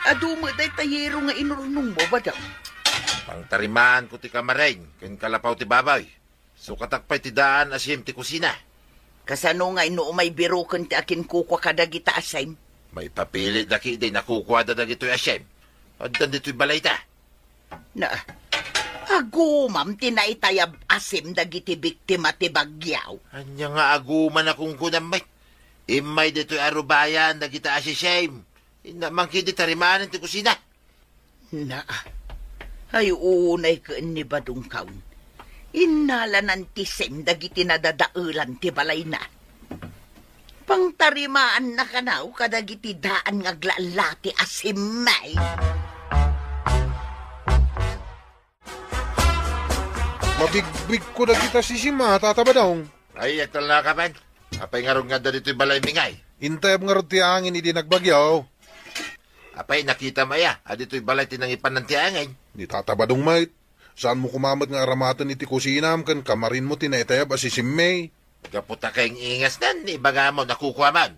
Adu met dayta yero nga inurnongmo, Badong. Pangtarimaanko ti kamaring ken kalapaw ti baboy. Sukatak pay ti daan a siem ti kusina. Kasano ngay no umay biroken ti akinkukua kadagita a siem? Maipapilitda ketdi nakukuada dagitoy a siem. Addan ditoy balayta. Na, agumam ti naitayab a siem dagiti biktima ti bagyo. Ania nga agumam a kunkunam met? Immay ditoy a rubayan dagita a sisiem. Inna man ketdi tarimaanen ti kusina. Na, ay unay ken ni Badong Kaon. Innalanan ti siem dagiti nadadaelan ti balayna. Pangtarimaanna kano kadagiti daan nga aglaalati a siemmay. Mabigbigko dagita sisiem a, Tata Badong. Ay, agtalnaka man. Apay ngarud nga adda ditoy balaymi ngay? Intayab ngarud ti angin idi nagbagyo. Apay, nakitam aya a ditoy balay ti nangipanan ti angin? Ni Tata Badong met. Saanmo koma met nga aramaten iti kusinam ken kamarinmo ti naitayab a sisiemmi? Gapu ta kaingingasnan, ibagamon a kukuamon.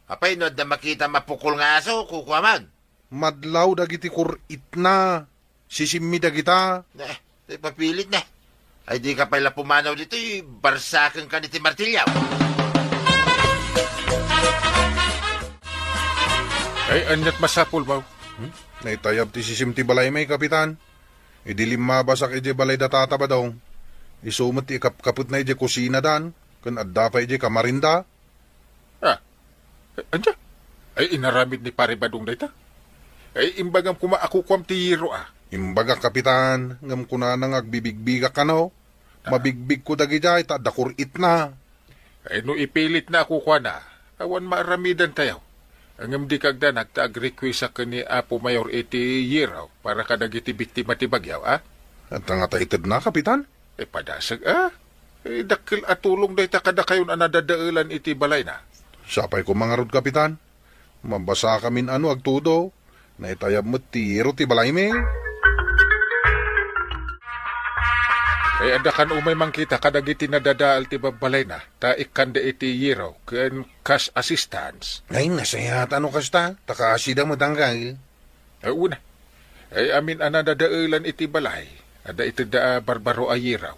Apay no adda makitam a pukol nga aso, kukuamon? Madlaw dagiti kur-itna. Sisiemmi dagita. Ne, ti papilit ne. Ay, dika pay la pumanaw ditoy, barsakenkan iti martilyo. Ay, ania't masapulmo? Hmm? Naitayab ti sisiem ti balaymi, Kapitan. Idi limmabasak idiay balayda Tata Badong, isu met ti ikapkapetna idiay kusinadan, ken adda pay idiay kamarinda. Ah, eh, ania? Ay, inaramid ni Pare Badong dayta? Ay, imbagam koma a kukuam ti yero a. Imbagak, Kapitan, ngem kunana nga agbibigbigak kano. Ah. Mabigbigko dagidiay ta adda kur-itna. Ay, no ipilitna a kukuana, awan maaramidantayo. Ngem dika agdanag ta agrequest-ak ken ni Apo Mayor iti yero para kadagiti biktima ti bagyo, a? Ania ngata itedna, Kapitan? Eh, padasig, a? Eh, dakkel a tulong dayta kadakayon a nadadaelan iti balayna. Sapay koma ngarud, Kapitan. Mabasakamin a no agtudo. Naitayab met ti yero ti balaymi. Eh, adda kan umay mangkita kadagiti nadadael ti babbalayna, ta ikkanda iti yero ken cash assistance. Ay, nasayaat a no kasta, ta kaasida met, Angkel. Ay, una. Ay, amin a nadadaelan iti balay, adda itedda a barbaro a yero.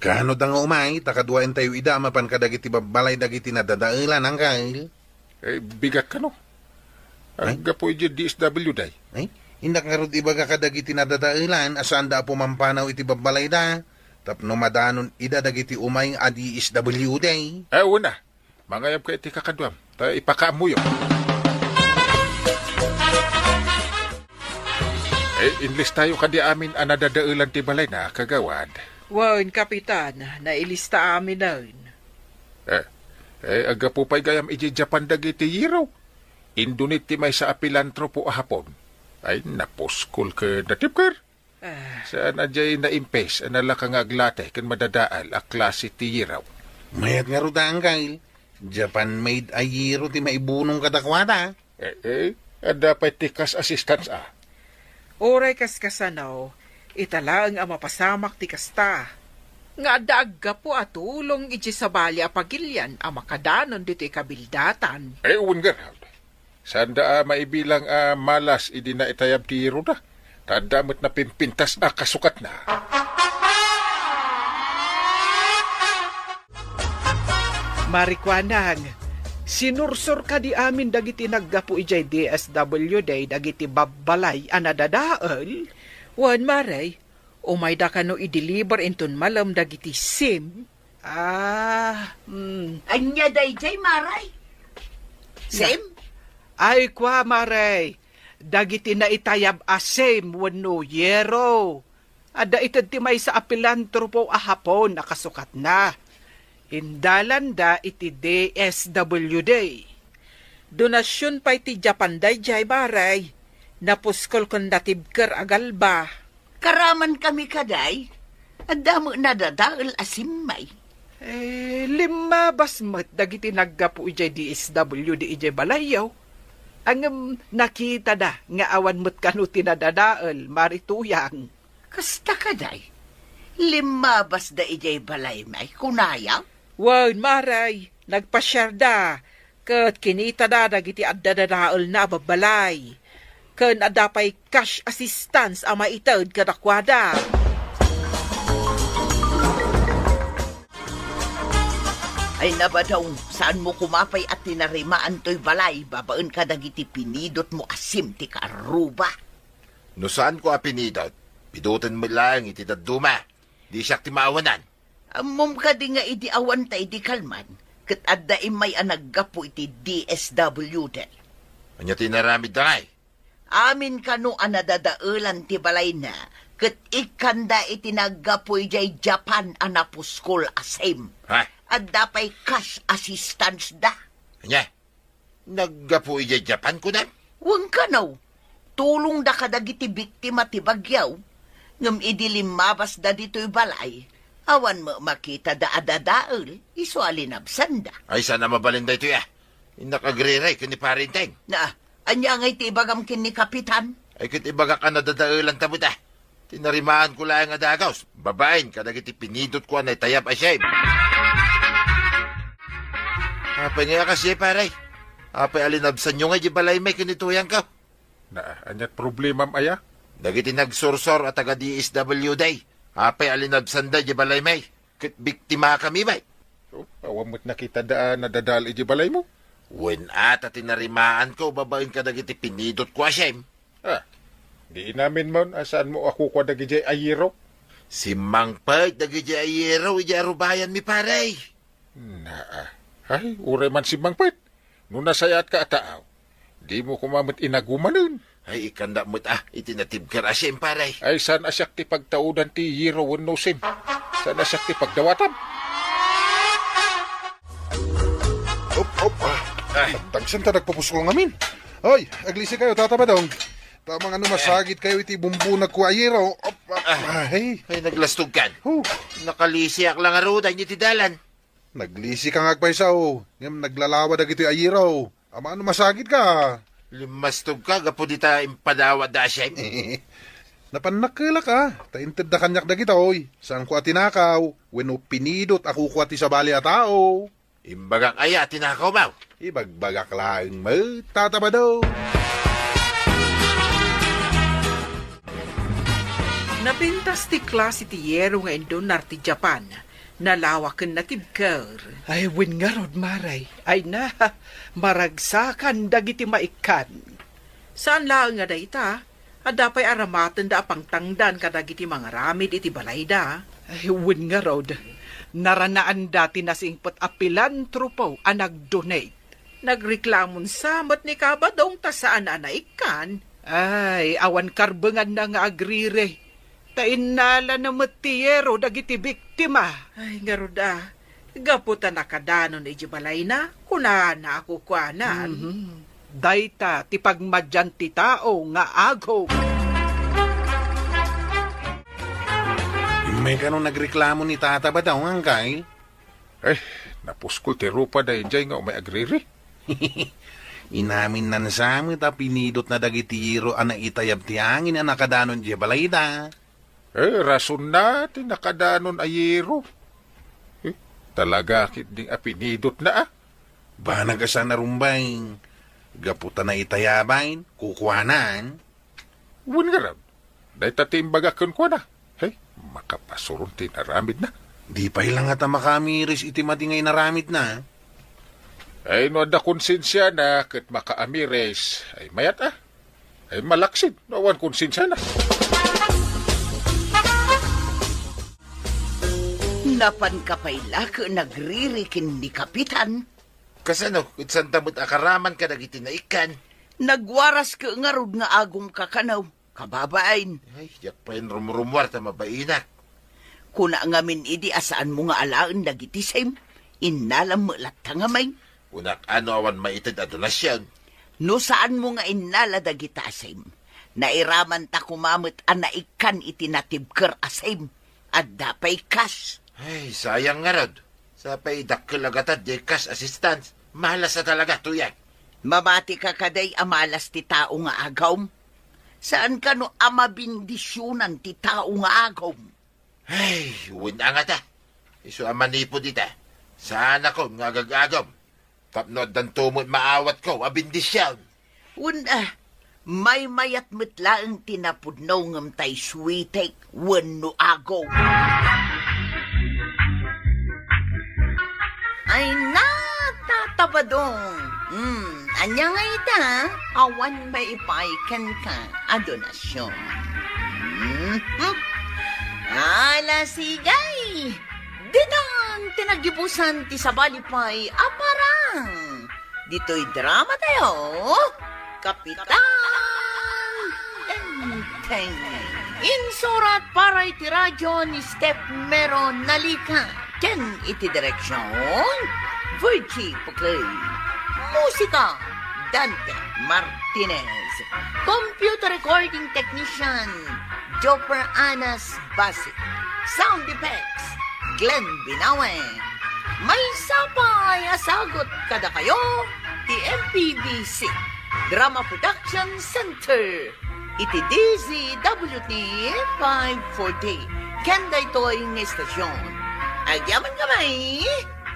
Kaano da nga umay, ta kaduaentayo ida a mapan kadagiti babbalay dagiti nadadaelan, Angkel? Ay, bigat kano. Ay? Aggapu iti D S W day. Ay, innak ngarud ibaga kadagiti nadadaelan a saanda a pumampanaw iti babbalayda, tapno madanon ida dagiti umay a D S W day. Ay, una. Mangayabka iti kakaduam, ta ipakaammoyo. Eh, inlistayo kadi amin a nadadaelan ti balayna, kagawad. Wen, Kapitan, nailista aminen. Eh, eh, aggapu pay gayam iti Japan dagiti yero. Indunit ti maysa a pilantropo a Hapon. Ay, napuskol ken natipker. Ah. Saan a diay naimpes a nalaka nga aglate ken madadael a klase ti yero. Mayat ngarud, Angkel. Japan-made a yero ti maibunong kadakuada. Eh, eh, adda pay ti cash assistance, a. Uray kaskasano, ita laeng a mapasamak ti kasta. Nga adda aggapu a tulong iti sabali a pagilian a makadanon ditoy kabildatan. Eh, wen ngarud. Saanda a maibilang a malas idi naitayab ti yeroda. Ta adda met napimpintas a kasukatna. Marikuanang, Sinursor kadi amin dagiti naggapu idiay D S W D dagiti babbalay a nadadael? Wen, Mare, umayda kano i-deliver inton malem dagiti sim? Ah, mm. Ania daydiay, Mare? Sim? Ay, kua, Mare, dagiti naitayab a sim wenno yero. Adda ited ti maysa a pilantropo a Hapon a kasukatna. Indalanda iti D S W D. Donasion pay ti Japan daydiay, Mare. Napuskol ken natibker a galba. Karamankami kadi? Adda met nadadael a simmay. Eh, limmabas met dagiti naggapu idiay D S W D idiay balayyo. Ngem nakitada nga awan met kano ti nadadael, Mare Tuyang. Kasta kadi? Limmabasda idiay balaymi, kunayo? Wen, Mare, nagpasiarda, ket kinitada dagiti adda dadaelna a babbalay. Ken adda pay cash assistance a maited kadakuada. Ay, Nabadong, saanmo koma pay a tinarimaan toy balay babaen kadagiti pinidotmo a sim ti kaarruba? No saanko a pinidot, piduten met laeng iti dadduma. Di siak ti maawanan. Ammom kadi nga idi awanta idi kalman, ket adda immay a naggapu iti D S W D? Ania ti inaramidda ngay? Amin kano a nadadaelan ti balayna, ket ikkanda iti naggapu idiay Japan a napuskol a sim. Ha? Adda pay cash assistance da. Ania? Naggapu idiay Japan, kunam? Wen kano, tulongda kadagiti biktima ti bagyo. Ngem idi limmabasda ditoy balay, awan met makitada a dadael, isu a linabsanda. Ay, saan a mabalin daytoy, a? Innak agriray ken ni Pare Enteng. Na, ania ngay ti ibagam ken ni Kapitan? Ay, ket ibagak a nadadaelanta met, a. Tinarimaanko laeng a dagus, babaen kadagiti pinidotko a naitayab a sim. Apay ngay a kasdiay, pare? Apay a linabsanyo ngay di balaymi ken ni Tuyangko? Na, aniat problemam aya? Dagiti nagsursor a taga D S W D. Apay a linabsanda di balaymi? Ket biktimakami met. Oh, awan met nakitada a nadadael iti balaymo? Wen, a, ta tinarimaanko babaen kadagiti pinidotko a sim. Ah, di inaminmon a saanmo a kukua dagidiay ayero? Simmangpet dagidiay ayero idiay arubayanmi, pare. Naa. Ay, uray man simmangpet. No nasayaat ka a taaw, dimo koma met inagumanen. Ay, ikkanda met, a, iti natibker a sim, pare. Ay, saan a siak ti pagtaudan ti yero wenno sim? Saan a siak ti pagdawatam? Op, op, a. Ay. Nagdagsen ta nagpapuskol ngamin. Hoy, aglisi kayo, Tata Badong. Tamang ano masagit kayo iti bumbunag ko a yero. Op, a. Ah. Ay. Ay, naglastog kan. Huh. Nakalisiak lang a ruda iti dalan. Naglisi ka nga agpayso, ngem naglalawa dagitoy a yero. Amangan no masagit ka. Limmastog ka gapu dita impadawat da a sim. Napannakkelak a, ta intedda kaniak dagitoy. Saanko a tinakaw, wenno pinidot a kukua ti sabali a tao. Imbagak aya a tinakawmo? Ibagbagak laeng met, Tata Badong. Napintas ti klase ti yero nga indunar ti Japan. Nalawa ken natibker. Ay, wen ngarud, Mare. Ay na, maragsakan dagiti maikkan. Saan laeng nga dayta, adda pay aramatenda a pangtangdan kadagiti mangaramid iti balayda. Ay, wen ngarud, naranaanda ti nasingpet a pilantropo a nag-donate. Nagreklamon sa met ni Kabadong ta saan a naikkan. Ay, awan karbenganna nga agriri. Ta innalana met ti yero dagiti biktima. Ay, ngarud a, gapu ta nakadanon iti balayna, kunana a kukuanan. Mhm. Dayta ti pagmadian ti tao nga agom. Immay kano nagreklamo ni Tata Badong, angkay? Eh, napuskol ti rupada idiay nga umay agriri. Inaminnan sa met a pinidotna dagiti yero a naitayab ti angin a nakadanon idiay balayda. Eh, rasonna ti nakadanon a yero. Eh, talaga ketdi a pinidotna, a. Banag a saan a rumbeng. Gapu ta naitayaban, kukuanan. Wen ngarud, dayta ti imbagak kenkuana. Hey, makapasuron ti inaramidna. Di pay la ngata makamiris iti madi nga inaramidna. Ay, no adda konsensiana ket makaamiris, ay mayat a. Ay, malaksid no awan konsensiana. Napanka pay la ket nagriri ken ni Kapitan. Kasano, ket santa met a karaman kadagiti naikkan? Nagwaras ket ngarud nga agumka kano, kababain. Ay, diak pay rumrumuar ta mabainak. Kuna ngamin idi a saanmo nga alaen dagiti sim, innalam met latta ngamin. Kunak, ano awan maited a donasion? No saanmo nga innala dagita a sim, nairamanta koma met a naikkan iti natibker a sim. Adda pay cash. Ay, sayang ngarud. Sapay dakkel a gatad diay cash assistance. Malas a talaga, tuyang. Mamatika kadi a malas ti tao nga agawm? Saan kano a mabindisionan ti tao nga agawm? Ay, wen a ngata. Isu a manipud ita, saanakon nga agagagom. Tapno addanto met maawatko a bendision. Wen a, maymayat met laeng ti napudno ngem tay suitek wenno ago. Ay, natatabadong. Hmm, ania nga ita? Awan maipay kenka a donasyon. Hmm? Ala, sige. Ditan ti naggibusan ti sabali pay a parang. Ditoy drama tayo, Kapitan Enteng. Insurat para iti radyo ni Steph Mero Nalica. Ken iti direksyon, Virgie Puclay. Musika, Dante Martinez. Computer recording technician, Jopper Anas Basi. Sound effects, Glenn Binawe. Maysa pay a sagut kadakayo ti M P B C Drama Production Center iti D Z W T five forty. Ken daytoy nga istasyon, agyaman kami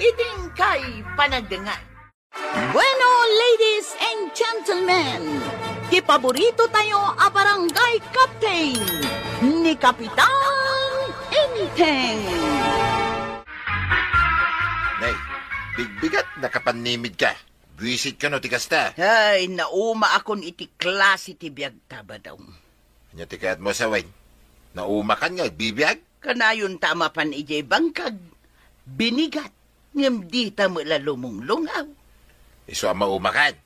iti inkay panagdengngeg. Bueno, ladies and gentlemen, ti paborito tayo a barangay captain, ni Kapitan Enteng. Nay, bigbigat, nakapannimid ka. Buisit kano ti kasta. Ay, nauma akon iti klase ti biag ta, Badong. Ania ti kayatmo, sawen? Naumakan nga agbibiag? Kanayon ta a mapan idiay bangkag. Binigat, ngem dita met la lumunglungaw. Isu a maumakan.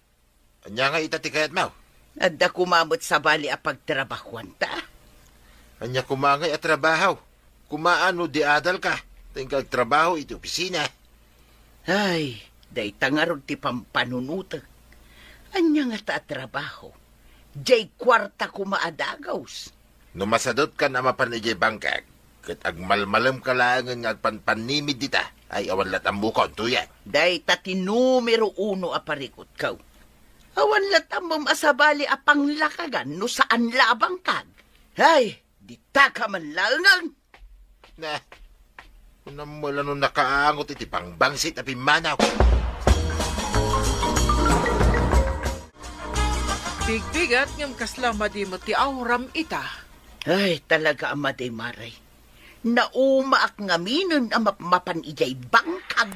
Ania nga ita ti kayatmo? Adda koma met sabali a pagtrabahuanta. Ania koma ngay a trabaho? Kumaano di adalka, ta inka agtrabaho iti opisina? Ay, dayta ngarud ti pampanunotek. Ania ngata a trabaho? Diay kuarta koma a dagus. No masadutkan a mapan idiay bangkag, ket agmalmalemka laengen nga agpanpannimid dita, ay awan lat ammokon, tuyang. Dayta ti numero uno a parikutko. Awan lat ammom a sabali a panglakagan no saan la a bangkag. Ay, ditaka man laengen. Na, kunam met la no nakaangot iti bangbangsit a pimmanaw. Bigbigat ngem kasla madi met ti auram ita. Ay, talaga a madi, Mare. Naumaak ngaminen a mapmapan idiay bangkag.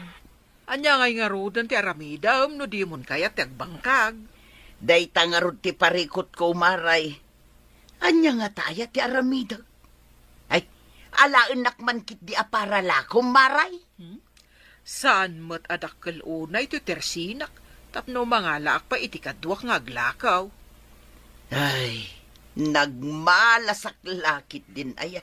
Ania ngay ngaruden ti aramidem no dimon kayat ti agbangkag? Dayta ngarud ti parikutko, Maray. Ania ngata aya ti aramidek? Ay, alaennak man ketdi a paralakom, Maray. Hmm? Saan met a dakkel unay ti tersinak tapno mangalaak pay iti kaduak nga aglakaw. Ay, nagmalasak la ketdin aya.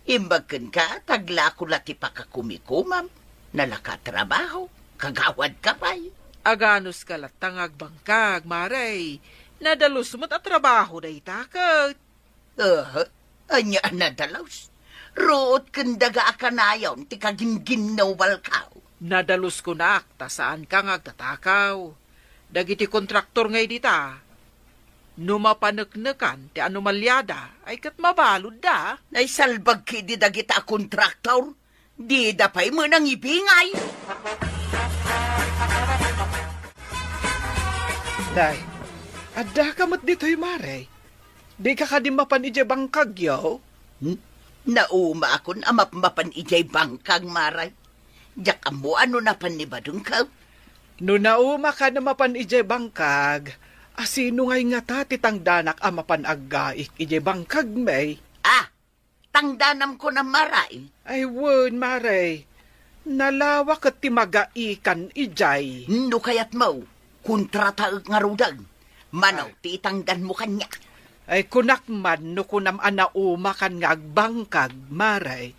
Imbag kenka, taglako la ti pakakumikomam. Nalaka a trabaho, kagawadka pay. Aganuska latta nga agbangkag, Maray. Nadalus met a trabaho dayta ket. Aha, ania a nadalus? Ruot ken daga a kanayon ti kagingginnaw balkaw. Nadalus kunak ta saanka nga agtatakaw. Dagiti kontraktor ngay dita, no mapaneknekan ti anomaliada, ay ket mabaludda. Naisalbag ketdi dagita a kontraktor, dida pay met nangibingay. Day, addaka met ditoy, Mare. Dika kadi mapan idiay bangkagyo? Hmm? Naumaakon a mapmapan idiay bangkag, Maray. Diak ammo no napan ni Badongko. No naumakan a mapan idiay bangkag, a sino ngay ngata ti tangdanak a mapan aggaik idiay bangkagmi? Ah, tangdanam kunam, Mare? Ay wen, Mare. Nalawa ket ti magaikan idiay. No kayatmo, kontrataek ngaruden. Mano ti itangdanmo kaniak? Ay, kunak man no kunam a naumakan nga agbangkag, Mare.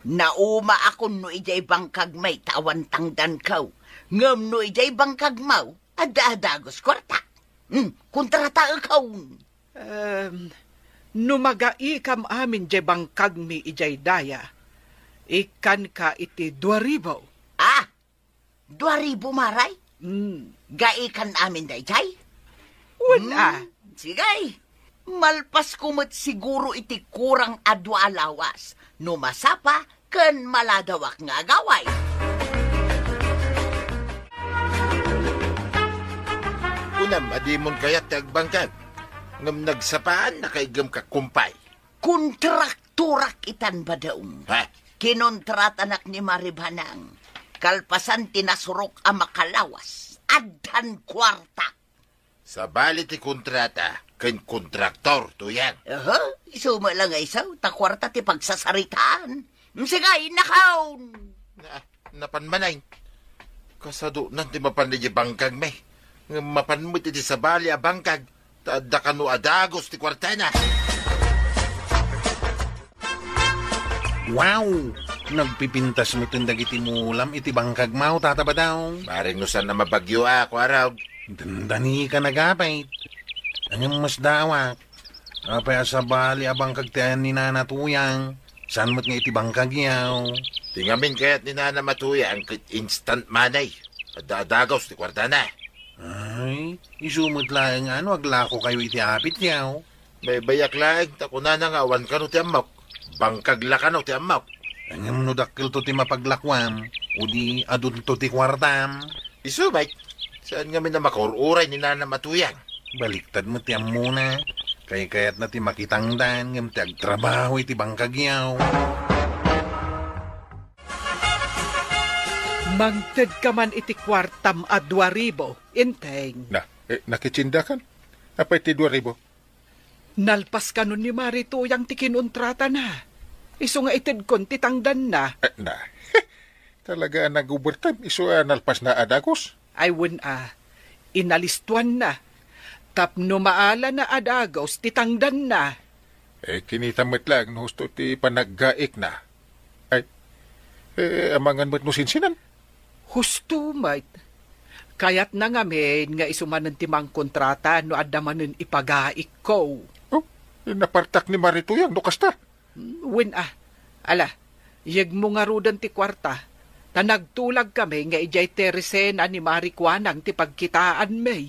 Naumaakon no idiay bangkagmi ta awan tangdanko. Ngem no idiay bangkagmo, adda a dagus kuarta. Hmm, kontrataekon. Em, no magaikam amin diay bangkagmi idiay daya, ikkanka iti dua ribu. Ah, dua ribu, Mare? Hmm. Gaikan amin daydiay? Wen a. Hmm, sige. Malpasko met siguro iti kurang a dua a lawas. No masapa, ken maladawak nga agaway. Kunam a dimon kayat ti agbangkag, ngem nagsapaannaka igem, kakumpay. Kontraktorak itan, Badong. Ha? Kinontratanak ni Mari Banang. Kalpasan ti nasurok a makalawas, addan kuarta. Sabali ti kontrata ken kontraktor, Tuyang. Aha, isu met la nga isu, ta kuarta ti pagsasaritaan. Sige, innakaon. Na, napan manen. Kasadonan ti mapan idiay bangkagmi. Ngem mapan met iti sabali a bangkag, ta adda kano a dagus ti kuartana. Wow! Nagpipintas metten dagiti mulam iti bangkagmo, Tata Badong. Maringusan a mabagyo a, kuarog. Dandanika nagapit. Ngem masdawak. Apay a sabali a bangkag ti ayan ni Nana Tuyang? Saan met nga iti bangkagyo? Ti ngamin kayat ni Nana Matuyang ket instant money. Adda a dagus ti kuartana. Ay, isu met laeng no aglakokayo iti apityo. Baybayak laeng ta kunana nga awan kano ti ammok. Bangkag la kano ti ammok. Ngem no dakkelto ti mapaglakuam, o di adunto ti kuartam? Isu met, saan ngamin a makaur-uray ni Nana Matuyang? Baliktad met ti ammona. Kaykayatna ti makitangdan ngem ti agtrabaho iti bangkagyo. Mangtedka man iti kuartam a dua ribu, Enteng. Na, eh, nakitsindakan? Apay ti dua ribu? Nalpas kano ni Mari Tuyang ti kinontratana. Isu nga itedkon ti tangdanna. Eh, na. Talaga a nag-overtime, isu a nalpasna a dagus? Ay, wen a. Inalistuanna. Tapno maalana a dagus ti tangdanna. Eh, kinita met laeng no husto ti panaggaikna. Ay, eh, amangan met no sinsinan? Husto met. Kayatna ngamin nga isu manen ti mangkontrata no adda manen ipagaikko. Oh, napartak ni Mari Tuyang no kasta. Wen a. Ala, yegmo ngaruden ti kuarta. Ta nagtulagkami nga idiay tersena ni Mari Kuanang ti pagkitaanmi.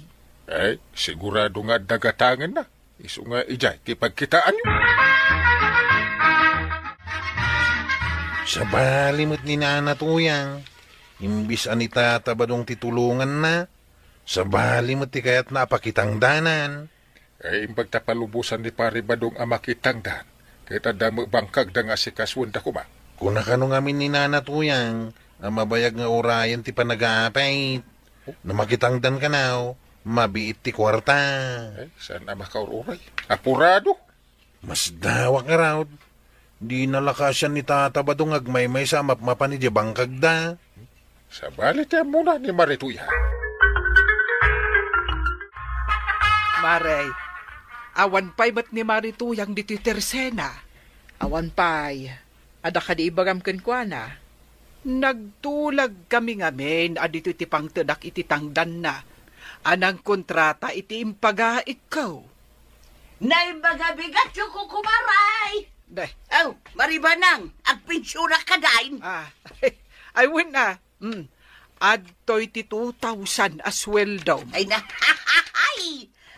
Ay, sigurado nga adda gatangenna. Isu nga idiay ti pagkitaanyo. Sabali met ni Nana Tuyang, imbis a ni Tata Badong ti tulonganna, sabali met ti kayatna a pakitangdanan. Ay, imbag ta palubosan ni Pari Badong a makitangdan, ket adda met bangkagda nga asikasuenda koma. Kuna kano ngamin ni Nana Tuyang a mabayag nga urayen ti panagapit. No makitangdan kano, mabiit ti kuarta. Eh, saan a makaur-uray? Apurado! Masdawak ngarud. Dina la kasian ni Tata Badong nga agmaymaysa a mapmapan idiay bangkagda. Sabali ti ammona ni Mari Tuyang. Mare, awan pay met ni Mari Tuyang ditoy tersena. Awan pay. Adda kadi ibagam kenkuana? Nagtulagkami ngamin a ditoy ti pangtedak iti tangdanna a nangkontrata iti impagaikko. Naimbagabigatyo, kukumaray! Day. Aw, Maribanang, agpensionak kadi? Ah, ay, wen a. Hmm. Adtoy ti two thousand a sueldo. Ay na,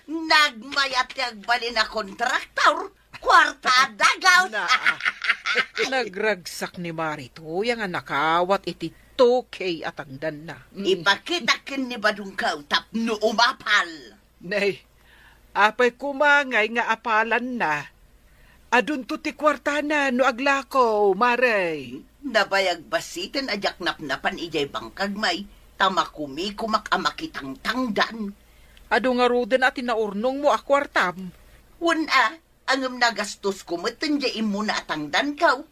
nagmayat ti agbalin a kontraktor, kuarta a dagus. Na, ah. Nagragsak ni Mari Tuyang a nakawat iti two K a tangdanna. Hmm. Ipakitak ken ni Badongko tapno umapal. Nay, apay koma ngay nga apalanna? Adunto ti kuartana no aglako, Mare. Nabayag bassiten a diak napnapan idiay bangkagmi, Ta makumikumak a makitangtangdan. Adu ngaruden a ti naurnongmo a kuartam. Wen a, ngem nagastosko met diay immuna a tangdanko.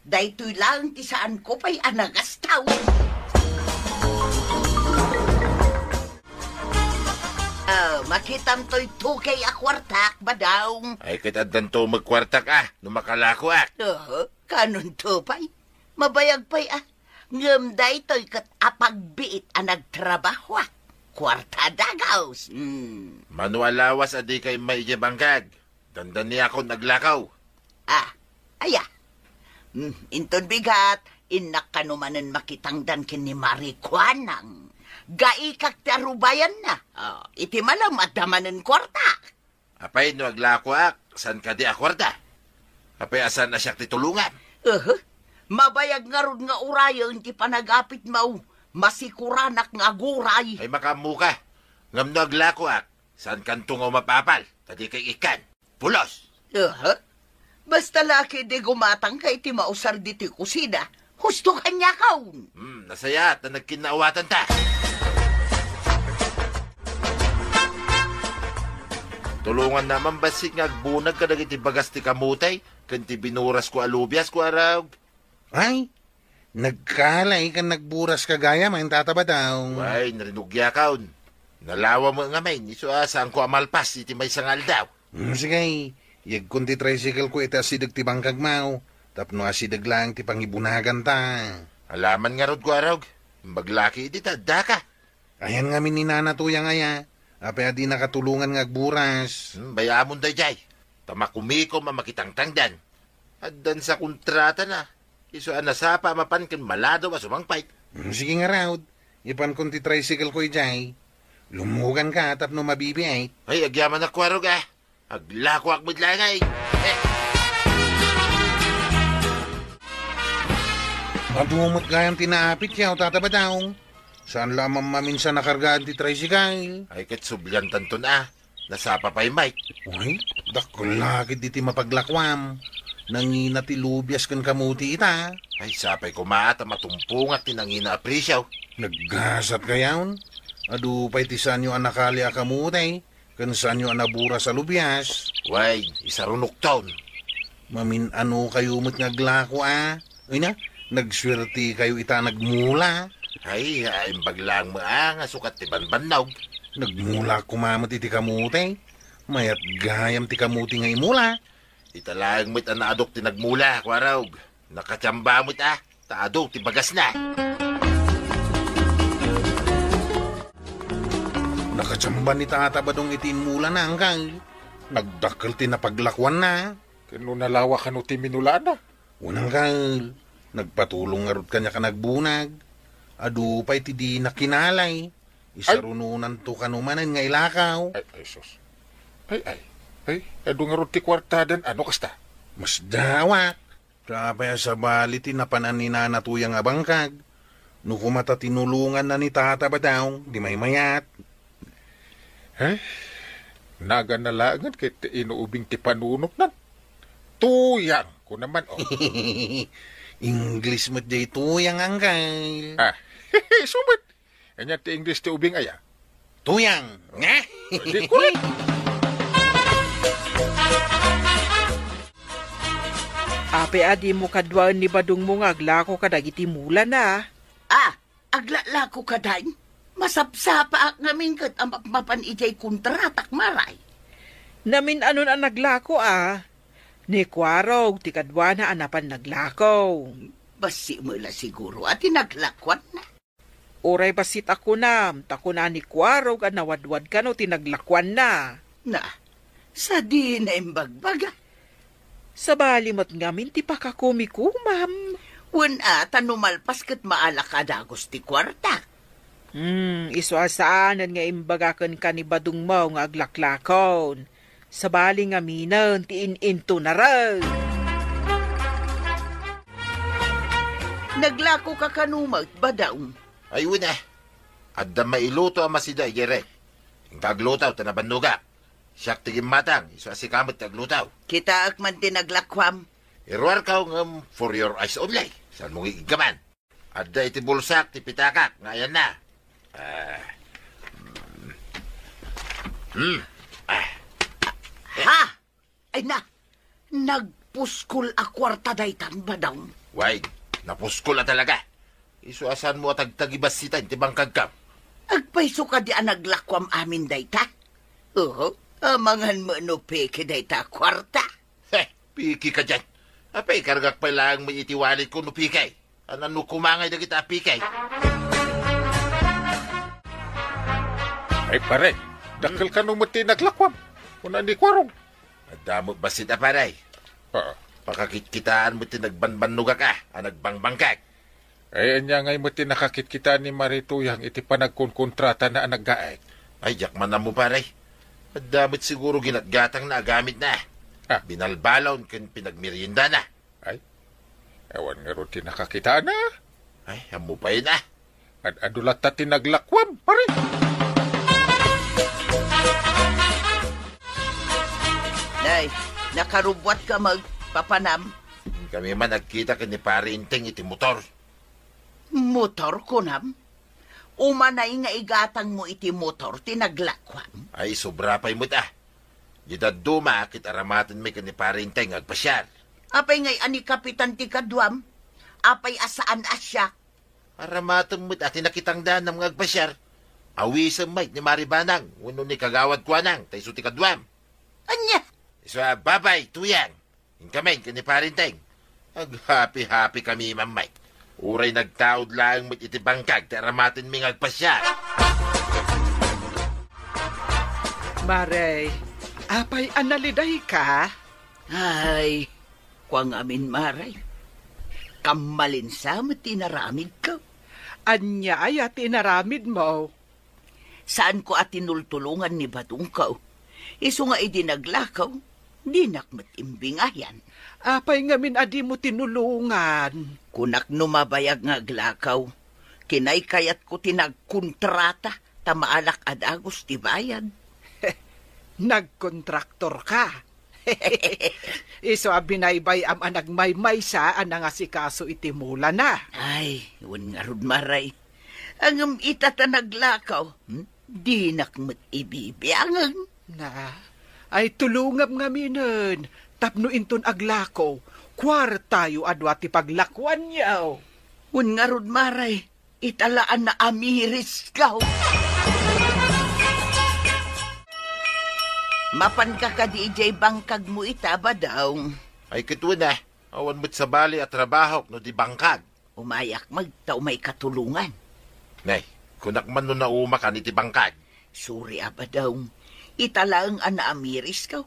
Daytoy laeng ti saanko pay a nagastaw. Ah, makitam toy two K a kuartak, Badong. Ay, ket addanto met kuartak, a, no makalakoak. Oho, kanonto pay. Mabayag pay, a. Ngem daytoy ket apagbiit a nagtrabahoak. Kuarta a dagus. Hmm. Mano a lawas a dika immay idiay bangkag? Dandaniakon aglakaw. Ah, aya. Hmm, inton bigat, innak kano manen makitangdan ken ni Mari Kuanang. Gaikak ti arubayanna. Ah, iti malem, adda manen kuarta. Apay no aglakoak, saan kadi a kuarta? Apay a saan a siak ti tulongam? Aha. Mabayag ngarud nga urayen ti panagapitmo. Masikuranak nga aguray. Ay, makaammoka. Ngem no aglakoak, saankanto nga umapapal, ta dika ikkan. Pulos! Aha. Basta la ketdi gumatangka iti mausar ditoy kusina. Husto kaniakon. Hmm, nasayaat ta nagkinnaawatanta. Tulongannakon bassit nga agbunag kadagiti bagas ti kamote ken ti binurasko a lubias, Kuarog. Ay, nagkalay ken nagburas ka gayam, Tata Badong. Wen, rinugiakon. Nalawa met ngamin, isu a saanko a malpas iti maysa nga aldaw. Hmm, sige, yegkon ti tricycle ko iti asideg ti bangkagmo, tapno asideg laeng ti pangibunaganta. Alaman ngarud, Kuarog. Imbag la ketdi ta addaka. Ayan ngamin ni Nana Tuyang aya, apay a dinaka tulongan nga agburas? Hmm, bay-amon daydiay. Ta makumikom a makitangtangdan. Addan sa kontratana. Isu a nasapa a mapan ken maladaw a sumangpet. Hmm, sige ngarud. Ipankon ti tricycle ko idiay. Lummuganka tapno mabibiit. Ay, agyamanak, Kuarog, a. Aglakoak met laeng, ay. Eh. Adu met gayam ti naapit, Tata Badong. Saan la a mammaminsan a kargaan ti tricycle. Ay, ket subliantanton, a. Nasapa pay met. Uy, dakkel la ketdi ti mapaglakoam. Nangina ti lubias ken kamote ita. Ay, sapay koma ta matumpongak ti nangina a presio. Naggasat kayon? Adu pay ti saanyo a nakali a kamote ken saanyo a naburas a lubias. Wen, isarunokton. Mamin-anokayo met nga aglako, a. Ay na, nagsuertekayo ita nagmula. Ay, imbag laeng met nga sukat ti banbannog. Nagmula koma met iti kamote. Mayat gayam ti kamote nga imula. Ita laeng met a naadok ti nagmula, Kuarog. Nakatiamba met, a, ta adu ti bagasna. Nakatiamba ni Tata Badong iti inmulana, angkel. Nagdakkel ti napaglakoanna. Ken no nalawa kano ti minulana? Wen, angkel, nagpatulong ngarud kaniak a nagbunag. Adu pay ti dina kinalay. Ay. Isarunonanto kano manen nga ilakaw. Ay, ay, sus. Ay, ay. Ay, adu ngarud ti kuartadan, a, no kasta? Masdaawak. Apay a sabali ti napanan ni Nana Tuyang a bangkag. No koma ta tinulonganna ni Tata Badong, di maymayat. Eh, nagana laengen ket ti inuubing ti panunotnan. Tuyang, kuna man, o. English met diay tuyang, angkel. A, isu met. Ania ti English ti ubing aya? Tuyang. Nga? Di kurit. Apay a dimo kaduaen ni badongmo nga aglako kadagiti mulana? A, aglalako kadayn? Masapsapaak ngamin ket a mapmapan idiay kontratak, Mari. Namin-anon a naglako, a. Ni Kuarog ti kaduana a napan naglako. Bassit met la siguro a ti naglakoanna. Uray bassit a kunam, ta kuna ni Kuarog a nawadwad kano ti naglakoanna. Na, sadino imbagbaga? Sabali met ngamin ti pakakumikumam. Wen a, ta no malpas ket maalak a dagus ti kuarta. Hmm, isu a saanen nga imbaga kenka ni badongmo nga aglaklakon. Sabali ngaminen ti in-intunaran. Naglakoka kano met, Badong? Ay, wen a. Adda mailuto a masida idiay ref. Inka agluto ta nabannogak. Siak ti gimmatang, isu a sika met ti agluto. Kitaek man ti naglakoam. Iruarko ngem for your eyes only. Saanmo nga iggaman? Adda iti bulsak ti pitakak nga ayanna. Ah. Hmm. Ah. Ha? Ay na, nagpuskol a kuarta daytan, Badong. Way, napuskol a talaga. Isu a saanmo a tagtagibassitan ti bangkagkam. Agpayso kadi a naglakuam amin dayta? Oo, amangan met no peke dayta a kuarta. He, peke kadian. Apay, kargak pay laeng met iti walletko no peke. Anan no kumangay dagita a peke? Ay, pare, dakkel kano met ti naglakuam. Kuna ni Kuarong. Adda met bassit a pare. Ah. Pakakitkitaan met ti nagbanbannogak a, a nagbangbangkag. Ay, ania ngay met ti nakakitkitaan ni Mare Tuyang iti panagkonkontratana a naggaek? Ay, diak man ammo, pare. Adda met siguro ginatgatangna a gamitna. Ah. Binalbalaw ken pinagmeriendana. Ay, awan ngarud ti nakakitana. Ay, ammo pay na. Ad-adu latta ti naglakuam, pare. Nay, nakarubbuatka magpapanam. Kami man agkita ken ni Pare Enteng iti motor. Motor, kunam? Umanay nga igatangmo iti motor ti naglakuam? Ay, sobra pay met a. Di dadduma, ket aramatenmi ken ni Pare Enteng nga agpasiar. Apay ngay a ni Kapitan ti kaduam? Apay a saan a siak? Aramatem met a ti nakitangdanam nga agpasiar. Awisem met ni Mare Banang wenno ni Kagawad Kuanang, ta isu ti kaduam. Ania? Isu a, babay, Tuyang. Inka met ken ni Pare Enteng. Aghapi-hapi kami man met. Uray nagtaud laeng met iti bangkag ti aramatenmi nga agpasiar. Mare, apay a nalidayka? Ay, kua ngamin, Mare. Kammalinsa met ti inaramidko. Ania aya ti inaramidmo? Saanko a tinultulongan ni Badongko. Isu nga idi naglakaw, dinak met imbingayan. Apay ngamin a dimo tinulongan? Kunak no mabayag nga aglakaw, kinaykayatko ti nagkontrata ta maalak a dagus ti bayad. Nagkontraktor ka? Isu a binaybay-am a nagmaymaysa a nangasikaso iti mulana. Ay, wen ngarud, Mare. Ngem ita ta naglakaw, hmm? Dinak met ibibiangen. Na, ay tulongam ngaminen, tapno inton aglakaw, kuartayo a dua ti paglakuanyo. Wen ngarud, Mare, ita la a naamiriskaw. Mapanka kadi idiay bangkagmo ita, Badong? Ay, ket wen a, awan met sabali a trabahok no di bangkag. Umayak met ta umayka tulongan. Nay, kunak man no naumakan iti bangkag. Suri a, Badong. Ita laeng a naamiriskaw.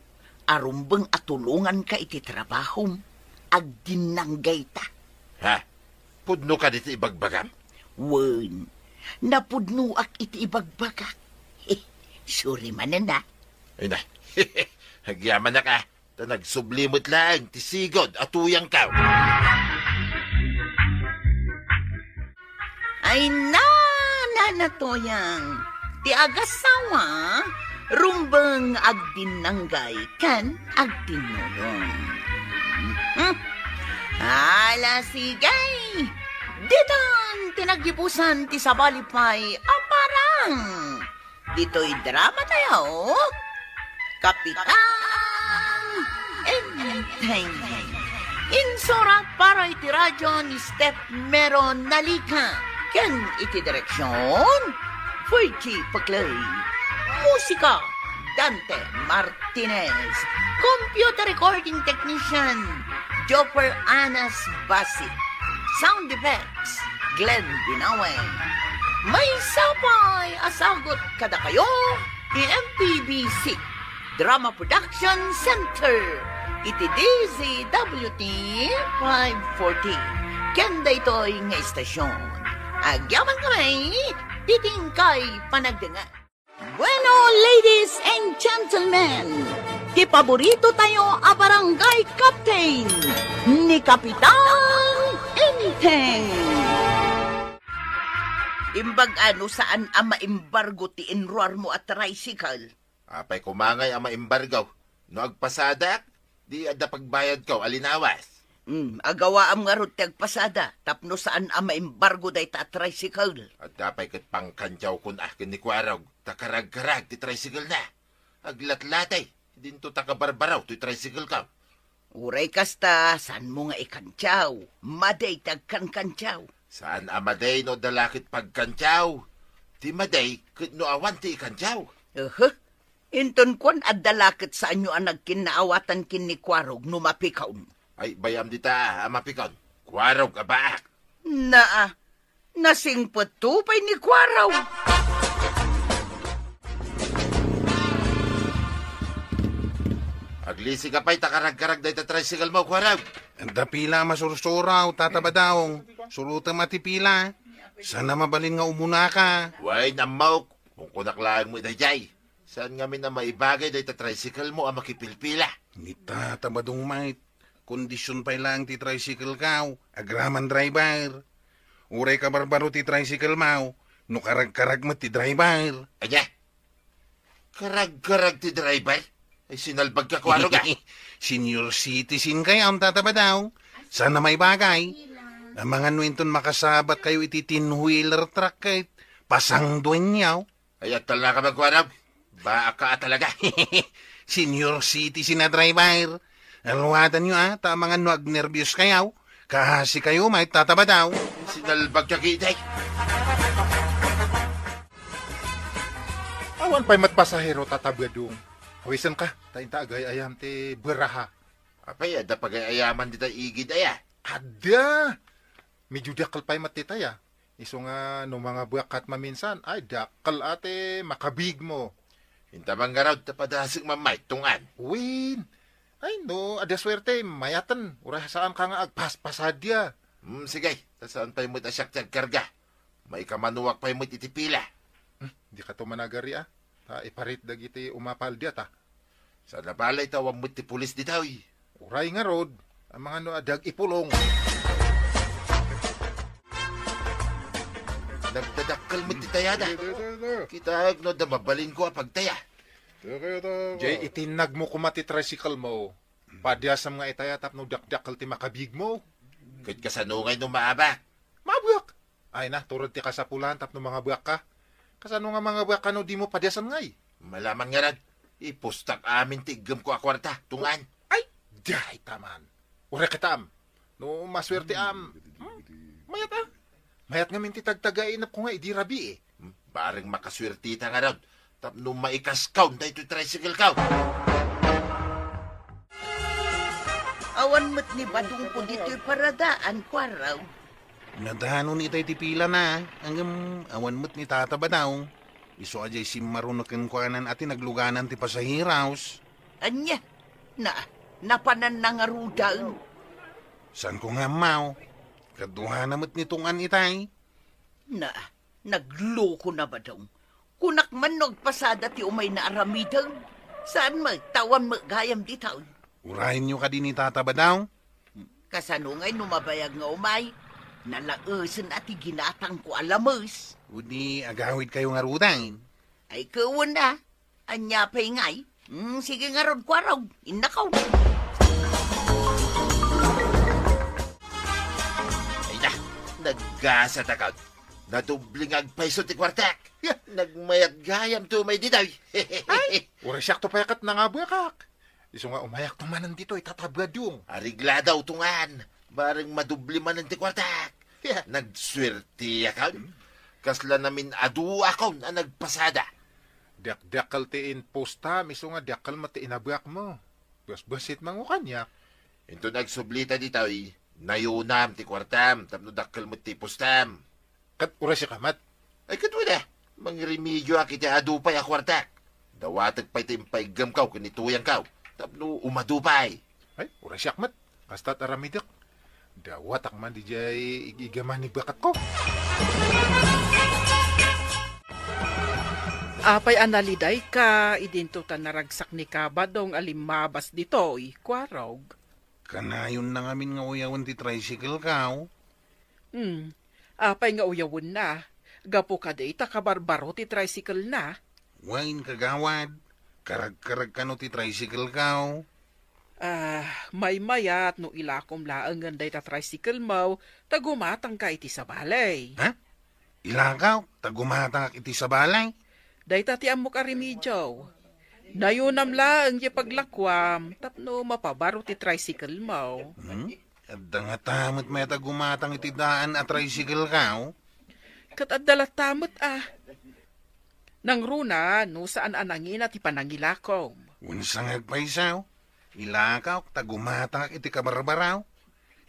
Arumbeng a tulonganka iti trabahom. Agdinnanggayta. Ha? Pudno kadi ti ibagbagam? Wen, napudnoak iti ibagbagak. Suri manen a. Ay na. Agyamanak a. Ta nagsubli met laeng ti sigud a Tuyangko. Ay na, Nana Tuyang, ti agasawa, rumbeng agdinnanggay ken agtinnulong. Hmm. Ala, sige. Ditan ti naggibusan ti sabali pay a parang. Ditoy drama tayo, Kapitan Enteng. Insurat para iti radyo ni Steph Mero Nalica. Ken iti direksyon, Virgie Paclay. Musika, Dante Martinez. Computer recording technician, Jopper Anas Basi. Sound effects, Glenn Binawe. Maysa pay a sagut kadakayo ti M P B C Drama Production Center iti D Z W T five forty. Ken daytoy nga istasyon, agyaman kami iti inkay panagdengngeg. Bueno, ladies and gentlemen, ti paborito tayo a barangay captain, ni Kapitan Enteng. Imbag-a no saan a maimbargo ti inruarmo a tricycle? Apay koma ngay a maimbargo? No agpasadak, di adda pagbayadko a linawas. Hmm, agawaam ngarud ti agpasada tapno saan a maimbargo dayta a tricycle. Adda pay ket pangkantiawkon a ken ni Kuarog ta karagkarag ti tricycle na. Aglatlatay, dinto ta kabarbaraw toy tricycle ka. Uray kasta, saanmo nga ikantiaw? Madi ti agkankantiaw. Saan a madi no adda la ket pagkantiaw. Ti madi ket no awan ti ikantiaw. Aha. Inton kuan, adda la ket saanyo a nagkinnaawatan ken ni Kuarog no mapikaon. Ay, bayam dita a mapikaon. Kuarog a baak. Naa, nasingpetto pay ni Kuarog. Aglisi ka pay ta karagkarag dayta tricycle mo, Kuarog. Adda pila a masursuraw, Tata Badong. Surotem a ti pila. Saan a mabalin nga umunaka. Wen, ammok. Kunkunak laeng met daydiay. Saan ngamin a maibagay dayta tricycle mo a makipilpila? Ni Tata Badong met, kondision pay laeng ti tricycle kaw, agraman driver. Uray kabarbaro ti tricycle maw, no karagkarag met ti driver. Ania? Karagkarag ti driver? Ay, sinalbag ka, Kuarog, a. Senior citizen kayo, Tata Badong. Saan a maibagay. Amangan no inton makasabat kayo iti ten-wheeler truck ket pasangduenyo. Ay, agtalna ka, Kuarog. Baak ka a talaga. Senior citizen a driver. Aluatanyo, a, ta amangan no agnerbios kayo. Kaasi kayo, met, Tata Badong. Sinalbag ka, kiday. Awan pay met pasahero, Tata Badong. Awisenka, ta inta agay-ayam ti beraha. Apay, adda pagay-ayaman dita igid aya? Adda! Medyo dakkel pay met dita aya. Isu nga no mangabuak ket maminsan, ay, dakkel a ti makabigmo. Inta man ngarud ta padasek man met, Tong-an. Wen. Ay, no, adda suerte, mayaten. Uray saanka nga agpaspasada. Hmm, sige. Ta saan pay met a siak ti agkarga. Maikamanuak pay met iti pila. Hmm, dika to managari, a. Ta iparit dagiti umapal diay, ta. Saan a balay ta awan met ti pulis ditoy. Uray ngarud, amangan no adda agipulong. Nagdadakkel met ti tayada. Kitaek no adda mabalinko a pagtaya. Jay, itinnagmo koma ti tricycle mo. Padiasam nga itaya tapno dakdakkel ti makabigmo. Ket kasano ngay no maabak? Maabak? Ay na, tured ti kasapulan tapno mangabuakka. Kasano nga mangabuakka no dimo padiasan ngay? Malaman ngarud, ipustak amin ti iggemko a kuarta, Tong-an. Ay, dayta man. Uray ket, am. No masuerte, am. Hmm? Mayat, a. Mayat ngamin ti tagtagainepko nga idi rabii, e. Hmm? Bareng makasuerteta ngarud. Tapno maikaskaw daytoy tricycle kaw. Awan met ni Badong pay ditoy paradaan, Kuarog. Nadanon itay ti pilana, ngem awan met ni Tata Badong. Isu a diay simmaruno kenkuana a ti nagluganan ti pasaheros. Ania? Na, napananna ngaruden. Saanko nga ammo. Kaduana met ni Tong-an itay. Na, nagloko na, Badong. Kunak man no agpasada ti umayna aramiden. Saan met, ta awan met gayam ditoy. Urayenyo kadi ni Tata Badong? Kasano ngay no mabayag nga umay? Nalaesen a ti ginatangko a lames. Wenno agawidkayo ngaruden? Ay, ket wen a. Ania pay ngay? Hmm, sige ngarud, Kuarog. Innakaw. Ay na, naggasat a kaw. Nadubli nga agpayso ti kuartak. Ya. Nagmayat gayam ti umay ditoy. Ay, uray siak to pay ket nangabuakak. Isu nga umayak to manen ditoy, Tata Badong. Aregladaw, Tong-an. Bareng madubli manen ti kuartak. Ya. Nagsuerteakon. Hmm. Kasla namin-aduakon a nagpasada. Dakdakkel ti impostam, isu nga dakkel met ti inabuakmo. Basbasit mango kaniak. Inton agsublita ditoy, nayonam ti kuartam tapno dakkel met ti impostam. Ket uray siak met. Ay, ket wen a, mangremedioak iti adu pay a kuartak. Dawatek pay ti impaiggamko ken ni tuyangko tapno umadu pay. Ay, uray siak met. Kasta't aramidek. Dawatak man diay ig-iggaman ni baketko. Apay a nalidayka, idinto ta naragsak ni Kabadong a limmabas ditoy, Kuarog? Kanayon na ngamin nga uyawen ti tricycle kaw. Hmm. Apay nga uyawenna? Gapu kadi ta kabarbaro ti tricycle na? Wen, kagawad. Karagkarag kano ti tricycle kaw? Ah, Maymayat no ilakom laengen dayta tricycle-mo ta gumatangka iti sabali. Ha? Ilakawk ta gumatangak iti sabali? Dayta ti ammok a remedio. Nayunam laeng ti paglakuam tapno mapabaro ti tricycle-mo. Hmm? Adda ngata met mayat a gumatang iti daan a tricycle-ko? Ket adda latta met a. Nangruna no saan a nangina ti panangilakom. Wen sa nga agpayso, ilakawk ta gumatangak iti kabarbaraw.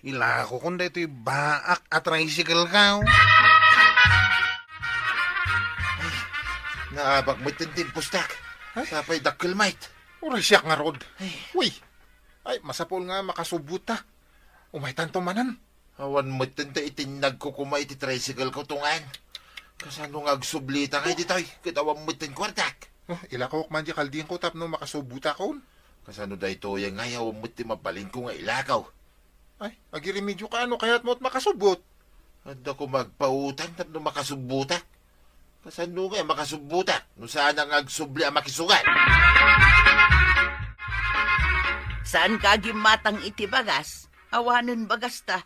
Ilakokon daytoy baak a tricycle-ko. Ay, naabak met ti impostak. Ay. Sapay dakkel met. Uray siak ngarud. Ay. Uy! Ay, masapul nga makasubbuta. Umaytanto manen. Awan met ti itinnagko koma iti tricycle-ko, tungan. Kasano nga agsublita ngay ditoy? Ket awan met ti kuartak. Oh, ilakok man di kaldingko tapno makasubbutakon. Kasano daytoy ngay? Awan met ti mabalinko nga ilakaw. Ay, agiremedio ka, ano kayat mo at makasubbot? Adda ko magpautang tapno makasubbutak. Kasano nga makasubbutak no saan nga agsubli a makisugat? Saan ka agimatang iti bagas? Awanen bagasta.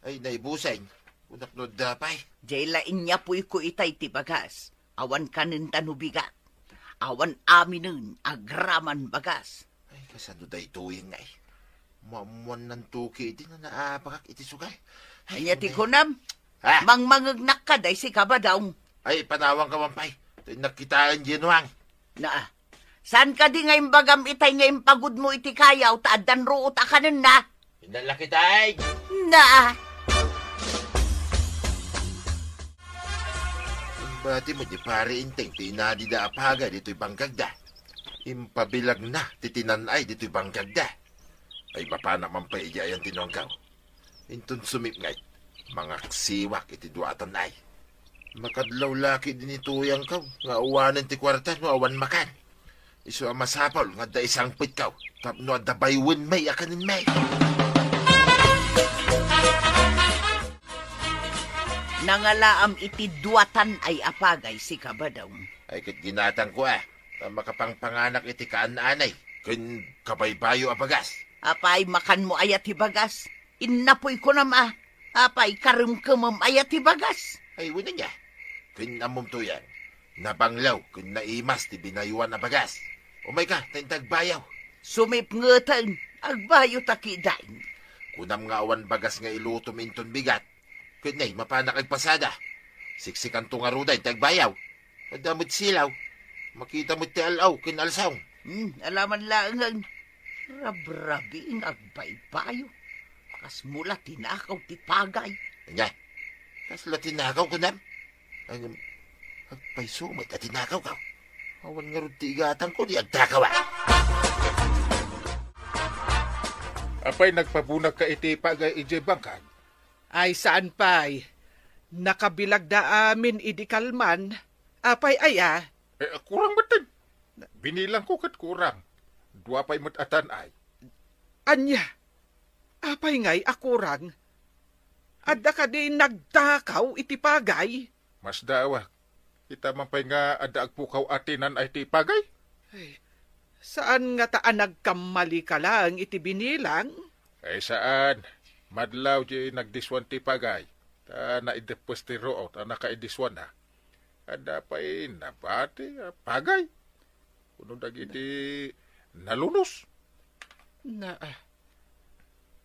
Ay, naibusen. Kunak no adda pay. Jay la inyapuyko itay ti bagas. Awan kanen ta no bigat. Awan aminen agraman bagas. Ay, kasano daytoy ngay? Maammuannanto ketdi nga naabakak iti sugal. Ay, ania ti kunam? Ha? Mangmangegnak kadi si Kabadong. Ay, panawangka man pay. Tay nakitaen diay nuang. Naa. Saan kadi nga imbagam itay nga impagudmo iti kayaw ta addan ruot a kanenna? Indan la ketay. Naa. Imbati met ni Pari Inteng ti inadida a pagay ditoy bangkagda. Impabilagna ti tinan-ay ditoy bangkagda. Ay, mapanak man pay idiay ayan ti nuangkaw. Inton sumipnget, mangaksiwak iti dua a tan-ay. Makadlaw la ketdi ni tuyangkaw nga awanen ti kuarta no awan makan. Isu a masapul nga adda isangpetkaw tapno adda baywenmi a kanenmi. Nangalaam iti dua tan-ay a pagay si Kabadong. Ay, ket ginatangko a, ta makapangpanganak iti kaan-anay ken kabaybayo a bagas. Apay, makanmo aya ti bagas? Innapuy kunam a. Apay, karemkemem aya ti bagas? Ay, wen ania. Ken ammom tuyang, nabanglaw ken naimas ti binayoan a bagas. Umayka, ta inta agbayaw. Sumipngeten, agbayo ta kidain. Kunam nga awan bagas nga ilutom inton bigat. Ket nay, mapanak agpasada. Siksikanto ngaruden ti agbayaw. Adda met silaw. Makita met ti al-aw ken alsong. Hmm, alaman laengen. Rabrabi nga agbaybayo. Kasmo la tinakaw ti pagay. Ania? Kasla tinakaw, kunam? Ay, agpayso met a tinakawkaw. Awan ngarud ti igatangko di agtakaw, a. Apay, nagpabunagka iti pagay idiay bangkag? Ay, saan pay. Nakabilagda amin idi kalman. Apay aya? Eh, kurang metten. Binilangko ket kurang. Dua pay met a tan-ay. Ania? Apay ngay a kurang? Adda kadi nagtakaw iti pagay? Masdaawak. Kita man pay nga adda agpukaw a tinan-ay ti pagay? Ay, saan ngata a nagkammalika laeng iti binilang? Ay, saan. Madlaw di nagdiswan ti pagay. Ta naideppes ti ruot a nakaidiswanna. Adda pay nabati a pagay. Kuno dagiti nalunos. Na,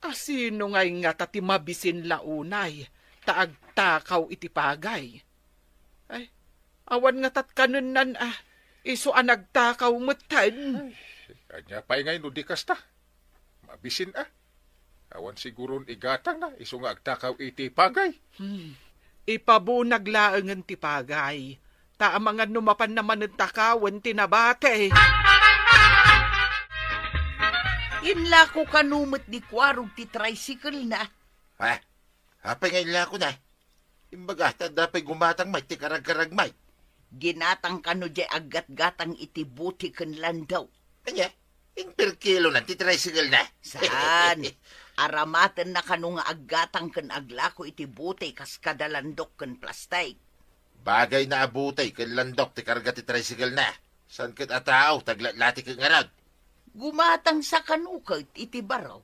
asino ngay ngata ti mabisin la unay ta agtakaw iti pagay? Ay, awan ngatat kanennan a isu a nagtakaw metten. Ay, ania pay ngay no di kasta? Mabisin a. Awan siguron igatangna isu nga agtakaw iti pagay. Hmm. Ipabunag laengen ti pagay. Ta amangan no mapanna manen takawen ti nabati. Inlako kano met ni Kuarog ti tricycle-na. Ha? Apay nga inlakona? Imbaga, ta adda pay gumatang met ti karagkarag met. Ginatang kano diay aggatgatang iti bote ken landok. Ania? Imperkilonan ti tricycle-na? Saan? Aramatenna kano nga aggatang ken aglako iti bote kas kada landok ken plastik. Bagayna a bote ken landok ti karga ti tricycle-na. Saan ket a tao ti aglatlati ket ngarud? Gumatangsa kano ket iti baro.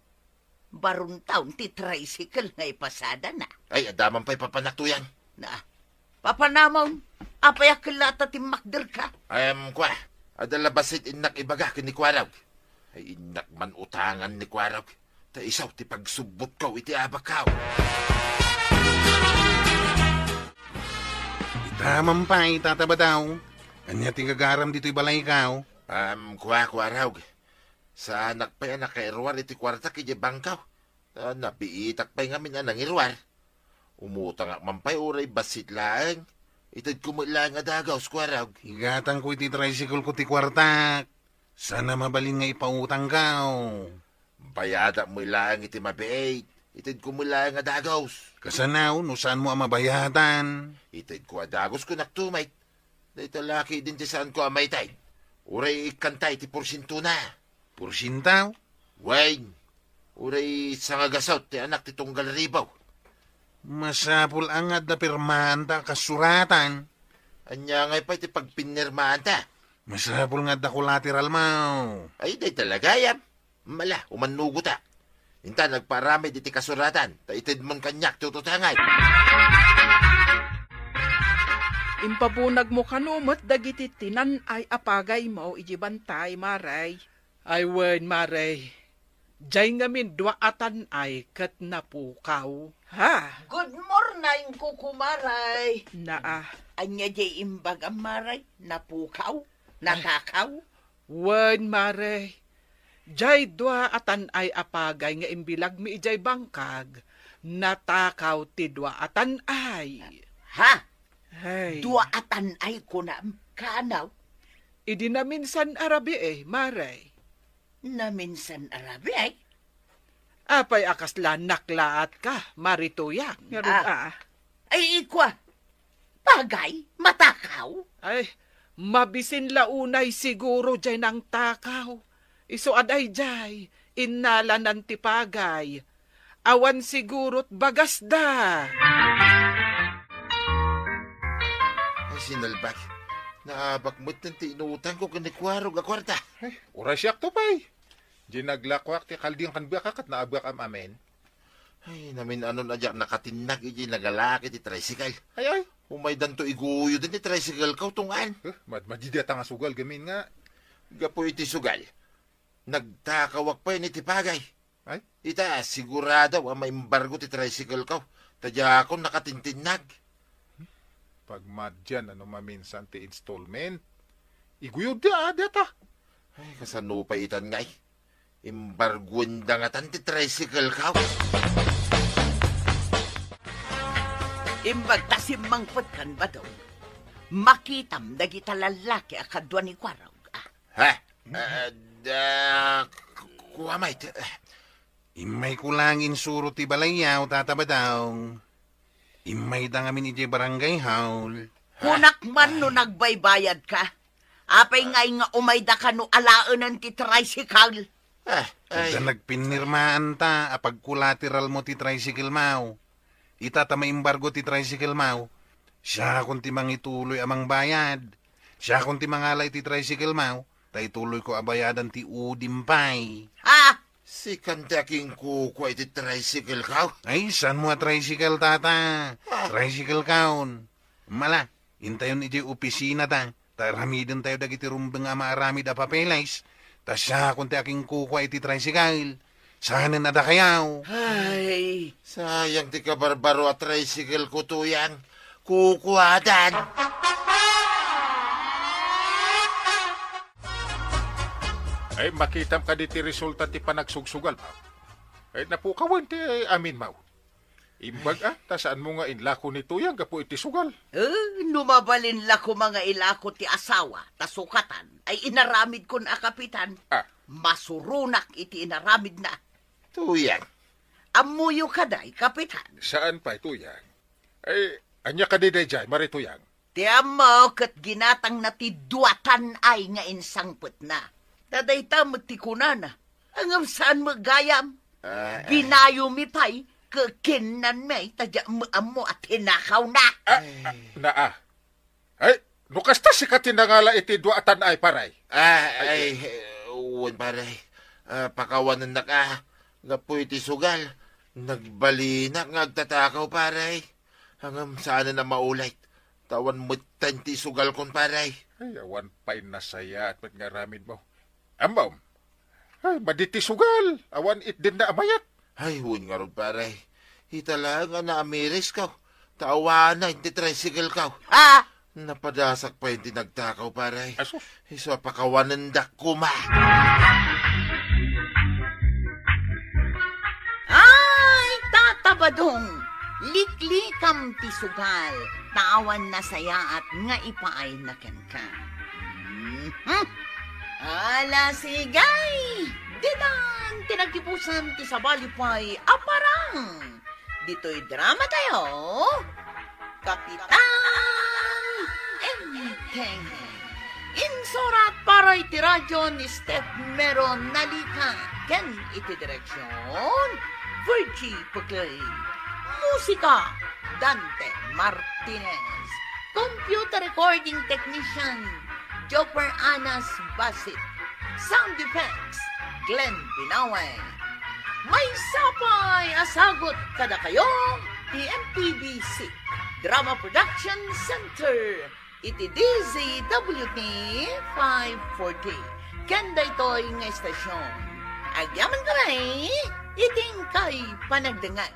Baruntaon ti tricycle nga ipasadana. Ay, adda man pay papanak, Tuyang. Na, papanamon, apay a kella ta timmakderka? Em, kua, adda la bassit innak ibaga ken ni Kuarog. Ay, innak man utangan ni Kuarog. Ta isu ti pagsubbotko iti abakko. Ita man pay, Tata Badaw. Ania ti gagaram ditoy balayko? Em, kua, Kuarog. Saanak pay a nakairuar iti kuartak idiay bangko. Ta nabiitak pay ngamin a nangiruar. Umutangak man pay uray bassit laeng. Itedko met laeng a dagus, Kuarog. Igatangko iti tricycle ko ti kuartak. Saan a mabalin nga ipautangko. Bayadak met laeng iti mabiit. Itedko met laeng a dagus. Kasano no saanmo a mabayadan? Itedko a dagus, kunak met. Dayta la ketdin ti saanko a maited. Uray ikkanta iti porsientona. Porsiento? Wen, uray sangagasut ti anak ti tunggal ribu. Masapul a nga adda pirmaanta a kasuratan. Ania ngay pay ti pagpinirmaanta? Masapul nga adda collateralmo. Ay, dayta la gayam. Mala, umannugotak. Intan, agpaaramid iti kasuratan, ta itedmon kaniak ti ututangay. Impabunagmo kano met dagiti tinan-ay a pagaymo iti bantay, Mare. Ay wen, Mare. Diay ngamin dua a tan-ay ket napukaw. Ha? Good morning, Kuko Mare. Naa. Ania diay imbagam, Mare? Napukaw? Natakaw? Wen, Mare. Diay dua a tan-ay a pagay nga imbilagmi idiay bangkag, natakaw ti dua a tan-ay. Ha? Ay. Dua a tan-ay kunam? Kaanaw? Idi naminsan a rabii, Mare. Naminsan a rabii? Apay a kasla naklaatka, Mare Tuyang? Ngarud, Ah. ah. Ay, ikua. Pagay, matakaw? Ay, mabisin la unay siguro diay nangtakaw. Isu a daydiay, innalanan ti pagay. Awan sigurot bagasda. Ay, sinalbag. Naabak met ti inutangko ken ni Kuarog a kuarta. Ay, uray siakto pay. Diay naglakoak ti kalding ken biaka ket naabak am-amin. Ay, namin-anon a diak nakatinnag idiay nagalaak iti tricycle. Ay, ay. Umaydanto iguyoden ti tricycle ko, tungan. Eh, madmadi dayta nga sugal gamin nga. Gapu iti sugal, nagtakawak pay iti pagay. Ay? Ita, sigurado a maimbargo ti tricycle ko. Ta diakon nakatintinnag. Pagmadian a no maminsan ti installment. Iguyod da, ah, dayta. Ay, kasano pay itan ngay? Imbargoenda ngatan ti tricycle ko. Imbag ta simmangpetkan, Badong. Makitam dagita lallaki a kadua ni Kuarog, ah. Ha? Ah, da, ku-, kua met. Immayko lang insuro ti balayyo, Tata Badong. Immayda ngamin idiay barangay hall. Kunak man no nagbaybayadka. Apay ngay nga umayda kano alaenen ti tricycle? Ah, ay. Adda nagpinirmaanta a pagkolateralmo ti tricycle mo. Ita ta maimbargo ti tricycle mo, siakon ti mangituloy a mangbayad. Siakon ti mangala iti tricycle mo, ta ituloyko a bayadan ti udim pay. Ha? Sikan ti akinkukua iti tricycle ko? Ay, saanmo a tricycle, tata? Ah. Tricycle kaon. Mala, intayon idiay opisina ta, ta aramidentayo dagiti rumbeng a maaramid a papeles, ta siakon ti akinkukua iti tricycle. Saanen a dakayo. Ay, sayang ti kabarbaro a tricycle ko, Tuyang. Kukuadan. Ay, makitam kadi ti resulta ti panagsugsugal, Pao? Ay, napukawen ti amin, Mao. Imbag, ah, ta saanmo nga inlako ni Tuyang gapu iti sugal? Eh, no mabalin la koma nga ilako ti asawa, ta sukatan, ay inaramidkon a kapitan. Ah. Masuronak iti inaramidna. Tuyang. Ammoyo kadi, kapitan? Saan pay, Tuyang. Ay, ania kadi daydiay, Mari Tuyang? Ti ammo ket ginatangna ti duatan ay nga insangpetna. Ta dayta met ti kunana, ngem saan met gayam. Ah, ah. Binayomi pay, ket kinnanmi, ta diak met ammo a tinakawna. Ah, ah, naa. Ay, no kasta, sika ti nangala iti duatan ay, pare? Ah, ay, eh, wen, pare. Ah, pakawanennak, ah. Gapu iti sugal, nagbalinak nga agtatakaw, pare. Ngem saanen a maulit. Ta awan metten ti isugalkon, pare. Ay, awan pay nasayaat met nga aramidmo. Ammom? Ay, madi ti sugal. Awan itdenna a mayat. Ay, wen ngarud, pare. Ita laeng a naamirisko. Ta awanen ti tricycle-ko. Ah! Napadasak pay ti nagtakaw, pare. Asus. Isu a pakawanendak koma. Ay, Tata Badong, liklikam ti sugal, ta awan nasayaat nga ipaayna kenka. Mhm. Ala, sige! Ditan ti naggibusan ti sabali pay a parang. Ditoy drama tayo, Kapitan Enteng. Insurat para iti radyo ni Steph Mero Nalica ken iti direksyon, Virgie Puclay. Musika, Dante Martinez. Computer recording technician, Joper Anas Basit. Sound effects, Glenn Binawe. Maysa pay a sagut kadakayo ti M P B C Drama Production Center iti D Z W T five forty. Ken daytoy nga estasyon, agyaman kami iti inkay panagdengngeg.